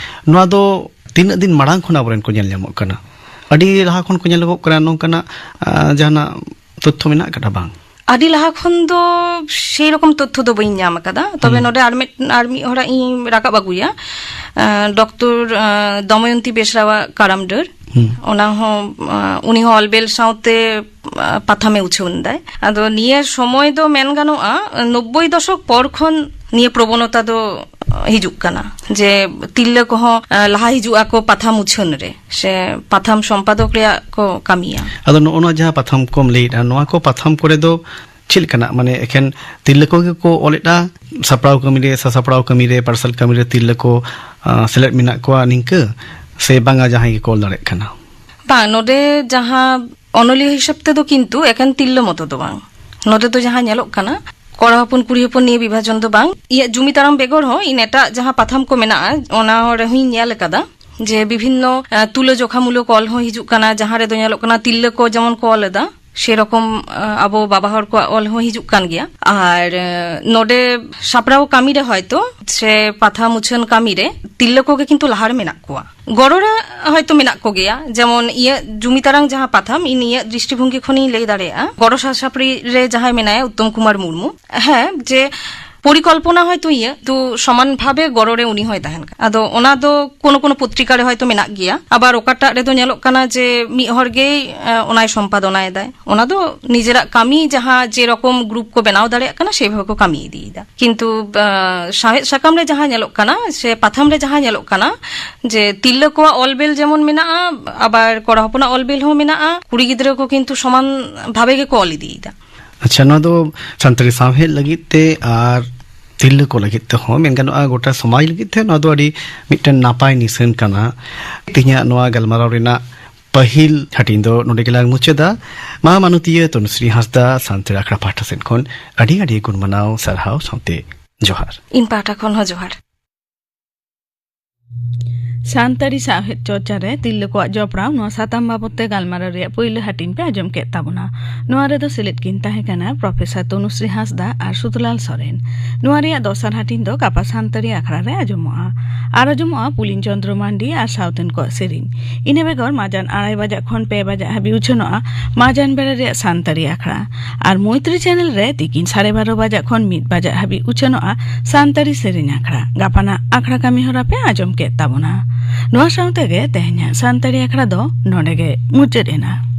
ᱱᱚᱣᱟ ᱫᱚ ᱛᱤᱱᱟᱹᱜ ᱫᱤᱱ ᱢᱟᱲᱟᱝ ᱠᱷᱚᱱ ᱟᱵᱚᱨᱮᱱ ᱠᱚ ᱧᱮᱞ ᱧᱟᱢᱚᱜ ᱠᱟᱱᱟ? ᱟᱹᱰᱤ ᱞᱟᱦᱟ ᱠᱷᱚᱱ ᱠᱚ ᱧᱮᱞᱚᱜᱚᱜ ᱠᱟᱱᱟ, ᱱᱚᱝᱠᱟᱱᱟᱜ, ᱟᱸ, ᱡᱟᱦᱟᱱᱟᱜ ᱛᱚᱛᱛᱷᱚ ᱢᱮᱱᱟᱜ ᱟᱠᱟᱫᱟ ᱵᱟᱝ? ᱟᱹᱰᱤ ᱞᱟᱦᱟ ᱠᱷᱚᱱ ᱫᱚ ᱥᱮᱭ ᱨᱚᱠᱚᱢ ᱛᱚᱛᱛᱷᱚ ᱫᱚ ᱵᱟᱹᱧ ᱧᱟᱢ ᱟᱠᱟᱫᱟ᱾ ᱛᱚᱵᱮ ᱦᱩᱸ᱾ ᱱᱚᱰᱮ ᱟᱨ ᱢᱤᱫ, ᱟᱨ ᱢᱤᱫ ᱦᱚᱲᱟᱜ ᱤᱧ ᱨᱟᱠᱟᱵ ᱟᱹᱜᱩᱭᱟ, ᱟᱸ, ᱰᱚᱠᱴᱚᱨ, ᱟᱸ, ᱫᱚᱢᱚᱭᱚᱱᱛᱤ ᱵᱮᱥᱨᱟᱣᱟᱜ ᱠᱟᱨᱟᱢ ᱰᱟᱹᱨ᱾ ᱦᱩᱸ᱾ ᱚᱱᱟ ᱦᱚᱸ, ᱟᱸ, ᱩᱱᱤ ᱦᱚᱸ ᱚᱞᱵᱮᱞ ᱥᱟᱶᱛᱮ, ᱟᱸ, ᱯᱟᱛᱷᱟᱢᱮ ᱩᱪᱷᱟᱹᱱ ᱫᱟᱭ᱾ ᱟᱫᱚ ᱱᱤᱭᱟᱹ ᱥᱚᱢᱚᱭ ᱫᱚ ᱢᱮᱱ ᱜᱟᱱᱚᱜᱼᱟ, ᱱᱚᱵᱵᱳᱭ ᱫᱚᱥᱚᱠ ᱯᱚᱨ ᱠᱷᱚᱱ ᱱᱤᱭᱟᱹ ᱯᱨᱚᱵᱚᱱᱚᱛᱟ ᱫᱚ, ᱟᱸ, ᱦᱤᱡᱩᱜ ᱠᱟᱱᱟ ᱡᱮ ᱛᱤᱨᱞᱟᱹ ᱠᱚᱦᱚᱸ, ᱟᱸ, ᱞᱟᱦᱟ ᱦᱤᱡᱩᱜ ᱟᱠᱚ ᱯᱟᱛᱷᱟᱢ ᱩᱪᱷᱟᱹᱱ ᱨᱮ, ᱥᱮ ᱯᱟᱛᱷᱟᱢ ᱥᱚᱢᱯᱟᱫᱚᱠ ᱨᱮᱭᱟᱜ ᱠᱚ ᱠᱟᱹᱢᱤᱭᱟ᱾ ᱟᱫᱚ ᱱᱚᱜᱼᱚ ᱱᱚᱣᱟ ᱡᱟᱦᱟᱸ ᱯᱟᱛᱷᱟᱢ ᱠᱚᱢ ᱞᱟᱹᱭᱮᱫᱼᱟ, ᱱᱚᱣᱟ ᱠᱚ ᱯᱟᱛᱷᱟᱢ ᱠᱚᱨᱮ ᱫᱚ ᱪᱮᱫ ᱞᱮᱠᱟᱱᱟᱜ, ᱢᱟᱱᱮ, ᱮᱠᱷᱮᱱ ᱛᱤᱨᱞᱟᱹ ᱠᱚᱜᱮ ᱠᱚ ᱚᱞᱮᱫᱼᱟ? ᱥᱟᱯᱲᱟᱣ ᱠᱟᱹᱢᱤ ᱨᱮ, ᱥᱟᱥᱟᱯᱲᱟᱣ ᱠᱟᱹᱢᱤ ᱨᱮ, ᱯᱟᱨᱥᱟᱞ ᱠᱟᱹᱢᱤ ᱨᱮ ᱛᱤᱨᱞᱟᱹ ᱠᱚ, ᱟᱸ, ᱥᱮᱞᱮᱫ ᱢᱮᱱᱟᱜ ᱠᱚᱣᱟ ᱱᱤᱝᱠᱟᱹ, ᱥᱮ ᱵᱟᱝᱟ, ᱡᱟᱦᱟᱸᱭ ᱜᱮᱠᱚ ᱚᱞ ᱫᱟᱲᱮᱭᱟᱜ ᱠᱟᱱᱟ? ᱵᱟᱝ, ᱱᱚᱰᱮ ᱡᱟᱦᱟᱸ ᱚᱱᱚᱞᱤᱭᱟᱹ ᱦᱤᱥᱟᱹᱵ ᱛᱮᱫᱚ ᱠᱤᱱᱛᱩ ᱮᱠᱮᱱ ᱛᱤᱨᱞᱟᱹ ᱢᱚᱛᱚ ᱫᱚ ᱵᱟᱝ᱾ ᱱᱚᱰᱮ ᱫᱚ ᱡᱟᱦᱟᱸ ᱧᱮᱞᱚᱜ ᱠᱟᱱᱟ, ᱠᱚᱲᱟ ᱦᱚᱯᱚᱱ ᱠᱩᱲᱤ ᱦᱚᱯᱚᱱ ᱱᱤᱭᱟᱹ ᱵᱤᱵᱷᱟᱡᱚᱱ ᱫᱚ ᱵᱟᱝ᱾ ᱤᱧᱟᱹᱜ ᱡᱩᱢᱤ ᱛᱟᱲᱟᱢ ᱵᱮᱜᱚᱨ ᱦᱚᱸ ᱤᱧ ᱮᱴᱟᱜ ᱡᱟᱦᱟᱸ ᱯᱟᱛᱷᱟᱢ ᱠᱚ ᱢᱮᱱᱟᱜᱼᱟ, ᱚᱱᱟ ᱨᱮᱦᱚᱸᱧ ᱧᱮᱞ ᱟᱠᱟᱫᱟ ᱡᱮ ᱵᱤᱵᱷᱤᱱᱱᱚ, ᱟᱸ, ᱛᱩᱞᱟᱹᱡᱚᱠᱷᱟᱢᱩᱞᱚᱠ ᱚᱞ ᱦᱚᱸ ᱦᱤᱡᱩᱜ ᱠᱟᱱᱟ, ᱡᱟᱦᱟᱸ ᱨᱮᱫᱚ ᱧᱮᱞᱚᱜ ᱠᱟᱱᱟ ᱛᱤᱨᱞᱟᱹ ᱠᱚ ᱡᱮᱢᱚᱱ ᱠᱚ ᱚᱞ ᱮᱫᱟ, ᱥᱮᱨᱚᱠᱚᱢ, ᱟᱸ, ᱟᱵᱚ ᱵᱟᱵᱟ ᱦᱚᱲ ᱠᱚᱣᱟᱜ ᱚᱞ ᱦᱚᱸ ᱦᱤᱡᱩᱜ ᱠᱟᱱ ᱜᱮᱭᱟ᱾ ᱟᱨ, ᱟᱸ, ᱱᱚᱰᱮ ᱥᱟᱯᱲᱟᱣ ᱠᱟᱹᱢᱤ ᱨᱮ ᱦᱚᱭᱛᱚ ᱥᱮ ᱯᱟᱛᱷᱟᱢ ᱩᱪᱷᱟᱹᱱ ᱠᱟᱹᱢᱤ ᱨᱮ ᱛᱤᱨᱞᱟᱹ ᱠᱚᱜᱮ ᱠᱤᱱᱛᱩ ᱞᱟᱦᱟ ᱨᱮ ᱢᱮᱱᱟᱜ ᱠᱚᱣᱟ᱾ ᱜᱚᱲᱚ ᱨᱮ ᱦᱚᱭᱛᱚ ᱢᱮᱱᱟᱜ ᱠᱚᱜᱮᱭᱟ, ᱡᱮᱢᱚᱱ ᱤᱧᱟᱹᱜ ᱡᱩᱢᱤ ᱛᱟᱨᱟᱝ ᱡᱟᱦᱟᱸ ᱯᱟᱛᱷᱟᱢ, ᱤᱧ ᱤᱧᱟᱹᱜ ᱫᱨᱤᱥᱴᱤᱵᱷᱚᱝᱜᱤ ᱠᱷᱚᱱᱤᱧ ᱞᱟᱹᱭ ᱫᱟᱲᱮᱭᱟᱜᱼᱟ, ᱜᱚᱲᱚ ᱥᱟᱥᱟᱯᱲᱤ ᱨᱮ ᱡᱟᱦᱟᱸᱭ ᱢᱮᱱᱟᱭᱟ ᱩᱛᱛᱚᱢ ᱠᱩᱢᱟᱨ ᱢᱩᱨᱢᱩ, ᱦᱮᱸ, ᱡᱮ ᱯᱚᱨᱤᱠᱚᱞᱯᱚᱱᱟ ᱦᱚᱭᱛᱚ ᱤᱭᱟᱹ ᱛᱚ ᱥᱚᱢᱟᱱ ᱵᱷᱟᱵᱮ ᱜᱚᱲᱚ ᱨᱮ ᱩᱱᱤ ᱦᱚᱸᱭ ᱛᱟᱦᱮᱱ ᱠᱟᱱᱟ᱾ ᱟᱫᱚ ᱚᱱᱟ ᱫᱚ ᱠᱳᱱᱳ ᱠᱳᱱᱳ ᱯᱚᱛᱨᱤᱠᱟ ᱨᱮ ᱦᱚᱭᱛᱚ ᱢᱮᱱᱟᱜ ᱜᱮᱭᱟ, ᱟᱵᱟᱨ ᱚᱠᱟᱴᱟᱜ ᱨᱮᱫᱚ ᱧᱮᱞᱚᱜ ᱠᱟᱱᱟ ᱡᱮ ᱢᱤᱫ ᱦᱚᱲ ᱜᱮᱭ, ᱮ, ᱚᱱᱟᱭ ᱥᱚᱢᱯᱟᱫᱚᱱᱟᱭ ᱫᱟᱭ᱾ ᱚᱱᱟ ᱫᱚ ᱱᱤᱡᱮᱨᱟᱜ ᱠᱟᱹᱢᱤ ᱡᱟᱦᱟᱸ ᱡᱮᱨᱚᱠᱚᱢ ᱜᱨᱩᱯ ᱠᱚ ᱵᱮᱱᱟᱣ ᱫᱟᱲᱮᱭᱟᱜ ᱠᱟᱱᱟ ᱥᱮᱵᱷᱟᱵᱮ ᱠᱚ ᱠᱟᱹᱢᱤ ᱤᱫᱤᱭᱮᱫᱟ᱾ ᱠᱤᱱᱛᱩ, ᱟ, ᱥᱟᱶᱦᱮᱫ ᱥᱟᱠᱟᱢ ᱨᱮ ᱡᱟᱦᱟᱸ ᱧᱮᱞᱚᱜ ᱠᱟᱱᱟ ᱥᱮ ᱯᱟᱛᱷᱟᱢ ᱨᱮ ᱡᱟᱦᱟᱸ ᱧᱮᱞᱚᱜ ᱠᱟᱱᱟ ᱡᱮ ᱛᱤᱨᱞᱟᱹ ᱠᱚᱣᱟᱜ ᱚᱞ ᱵᱮᱞ ᱡᱮᱢᱚᱱ ᱢᱮᱱᱟᱜᱼᱟ, ᱟᱵᱟᱨ ᱠᱚᱲᱟ ᱦᱚᱯᱚᱱᱟᱜ ᱚᱞ ᱵᱮᱞ ᱦᱚᱸ ᱢᱮᱱᱟᱜᱼᱟ, ᱠᱩᱲᱤ ᱜᱤᱫᱽᱨᱟᱹ ᱠᱚ ᱠᱤᱱᱛᱩ ᱥᱚᱢᱟᱱ ᱵᱷᱟᱵᱮ ᱜᱮᱠᱚ ᱚᱞ ᱤᱫᱤᱭᱮᱫᱟ᱾ ᱟᱪᱪᱷᱟ, ᱱᱚᱣᱟ ᱫᱚ ᱥᱟᱱᱛᱟᱲᱤ ᱥᱟᱶᱦᱮᱫ ᱞᱟᱹᱜᱤᱫ ᱛᱮ ᱟᱨ ᱛᱤᱨᱞᱟᱹ ᱠᱚ ᱞᱟᱹᱜᱤᱫ ᱛᱮᱦᱚᱸ ᱢᱮᱱ ᱜᱟᱱᱚᱜᱼᱟ, ᱜᱚᱴᱟ ᱥᱚᱢᱟᱡᱽ ᱞᱟᱹᱜᱤᱫ ᱛᱮ ᱱᱚᱣᱟ ᱫᱚ ᱟᱹᱰᱤ ᱢᱤᱫᱴᱮᱱ ᱱᱟᱯᱟᱭ ᱱᱤᱥᱟᱹᱱ ᱠᱟᱱᱟ᱾ ᱛᱮᱦᱮᱧᱟᱜ ᱱᱚᱣᱟ ᱜᱟᱞᱢᱟᱨᱟᱣ ᱨᱮᱱᱟᱜ ᱯᱟᱹᱦᱤᱞ ᱦᱟᱹᱴᱤᱧ ᱫᱚ ᱱᱚᱰᱮ ᱜᱮᱞᱟᱝ ᱢᱩᱪᱟᱹᱫᱟ᱾ ᱢᱟ ᱢᱟᱱᱚᱛᱤᱭᱟᱹ ᱛᱚᱱᱩᱥᱨᱤ ᱦᱟᱸᱥᱫᱟ, ᱥᱟᱱᱛᱟᱲ ᱟᱠᱷᱲᱟ ᱯᱟᱦᱴᱟ ᱥᱮᱫ ᱠᱷᱚᱱ ᱟᱹᱰᱤ ᱟᱹᱰᱤ ᱜᱩᱱ ᱢᱟᱱᱟᱣ ᱥᱟᱨᱦᱟᱣ ᱥᱟᱶᱛᱮ ᱡᱚᱦᱟᱨ᱾ ᱤᱧ ᱯᱟᱦᱴᱟ ᱠᱷᱚᱱ ᱦᱚᱸ ᱡᱚᱦᱟᱨ᱾ ᱥᱟᱱᱛᱟᱲᱤ ᱥᱟᱶᱦᱮᱫ ᱪᱚᱨᱪᱟ ᱨᱮ ᱛᱤᱨᱞᱟᱹ ᱠᱚᱣᱟᱜ ᱡᱚᱯᱲᱟᱣ, ᱱᱚᱣᱟ ᱥᱟᱛᱟᱢ ᱵᱟᱵᱚᱛ ᱛᱮ ᱜᱟᱞᱢᱟᱨᱟᱣ ᱨᱮᱭᱟᱜ ᱯᱩᱭᱞᱩ ᱦᱟᱹᱴᱤᱧ ᱯᱮ ᱟᱸᱡᱚᱢ ᱠᱮᱫ ᱛᱟᱵᱚᱱᱟ᱾ ᱱᱚᱣᱟ ᱨᱮᱫᱚ ᱥᱮᱞᱮᱫ ᱠᱤᱱ ᱛᱟᱦᱮᱸ ᱠᱟᱱᱟ ᱯᱨᱚᱯᱷᱮᱥᱚᱨ ᱛᱚᱱᱩᱥᱨᱤ ᱦᱟᱸᱥᱫᱟ ᱟᱨ ᱥᱩᱫᱷᱞᱟᱞ ᱥᱚᱨᱮᱱ᱾ ᱱᱚᱣᱟ ᱨᱮᱭᱟᱜ ᱫᱚᱥᱟᱨ ᱦᱟᱹᱴᱤᱧ ᱫᱚ ᱜᱟᱯᱟ ᱥᱟᱱᱛᱟᱲᱤ ᱟᱠᱷᱲᱟ ᱨᱮ ᱟᱸᱡᱚᱢᱚᱜᱼᱟ᱾ ᱟᱨ ᱟᱸᱡᱚᱢᱚᱜᱼᱟ ᱯᱩᱞᱤᱱ ᱪᱚᱸᱫᱽᱨᱚ ᱢᱟᱱᱰᱤ ᱟᱨ ᱥᱟᱶᱛᱮᱱ ᱠᱚᱣᱟᱜ ᱥᱮᱨᱮᱧ᱾ ᱤᱱᱟᱹ ᱵᱮᱜᱚᱨ ᱢᱟᱡᱟᱱ ᱟᱲᱟᱭ ᱵᱟᱡᱟᱜ ᱠᱷᱚᱱ ᱯᱮ ᱵᱟᱡᱟᱜ ᱦᱟᱹᱵᱤᱡ ᱩᱪᱷᱟᱹᱱᱚᱜᱼᱟ ᱢᱟᱡᱟᱱ ᱵᱮᱲᱟ ᱨᱮᱭᱟᱜ ᱥᱟᱱᱛᱟᱲᱤ ᱟᱠᱷᱲᱟ᱾ ᱟᱨ ᱢᱳᱭᱛᱨᱤ ᱪᱮᱱᱮᱞ ᱨᱮ ᱛᱤᱠᱤᱱ ᱥᱟᱲᱮ ᱵᱟᱨᱚ ᱵᱟᱡᱟᱜ ᱠᱷᱚᱱ ᱢᱤᱫ ᱵᱟᱡᱟᱜ ᱦᱟᱹᱵᱤᱡ ᱩᱪᱷᱟᱹᱱᱚᱜᱼᱟ ᱥᱟᱱᱛᱟᱲᱤ ᱥᱮᱨᱮᱧ ᱟᱠᱷᱲᱟ᱾ ᱜᱟᱯᱟᱱᱟᱜ ᱟᱠᱷᱲᱟ ᱠᱟᱹᱢᱤ ᱦᱚᱨᱟ ᱯᱮ ᱟᱸᱡᱚᱢ ᱠᱮᱫ ᱛᱟᱵᱚᱱᱟ᱾ ᱱᱚᱣᱟ ᱥᱟᱶᱛᱮ ᱜᱮ ᱛᱮᱦᱮᱧᱟᱜ ᱥᱟᱱᱛᱟᱲᱤ ᱟᱠᱷᱲᱟ ᱫᱚ ᱱᱚᱰᱮ ᱜᱮ ᱢᱩᱪᱟᱹᱫ ᱮᱱᱟ᱾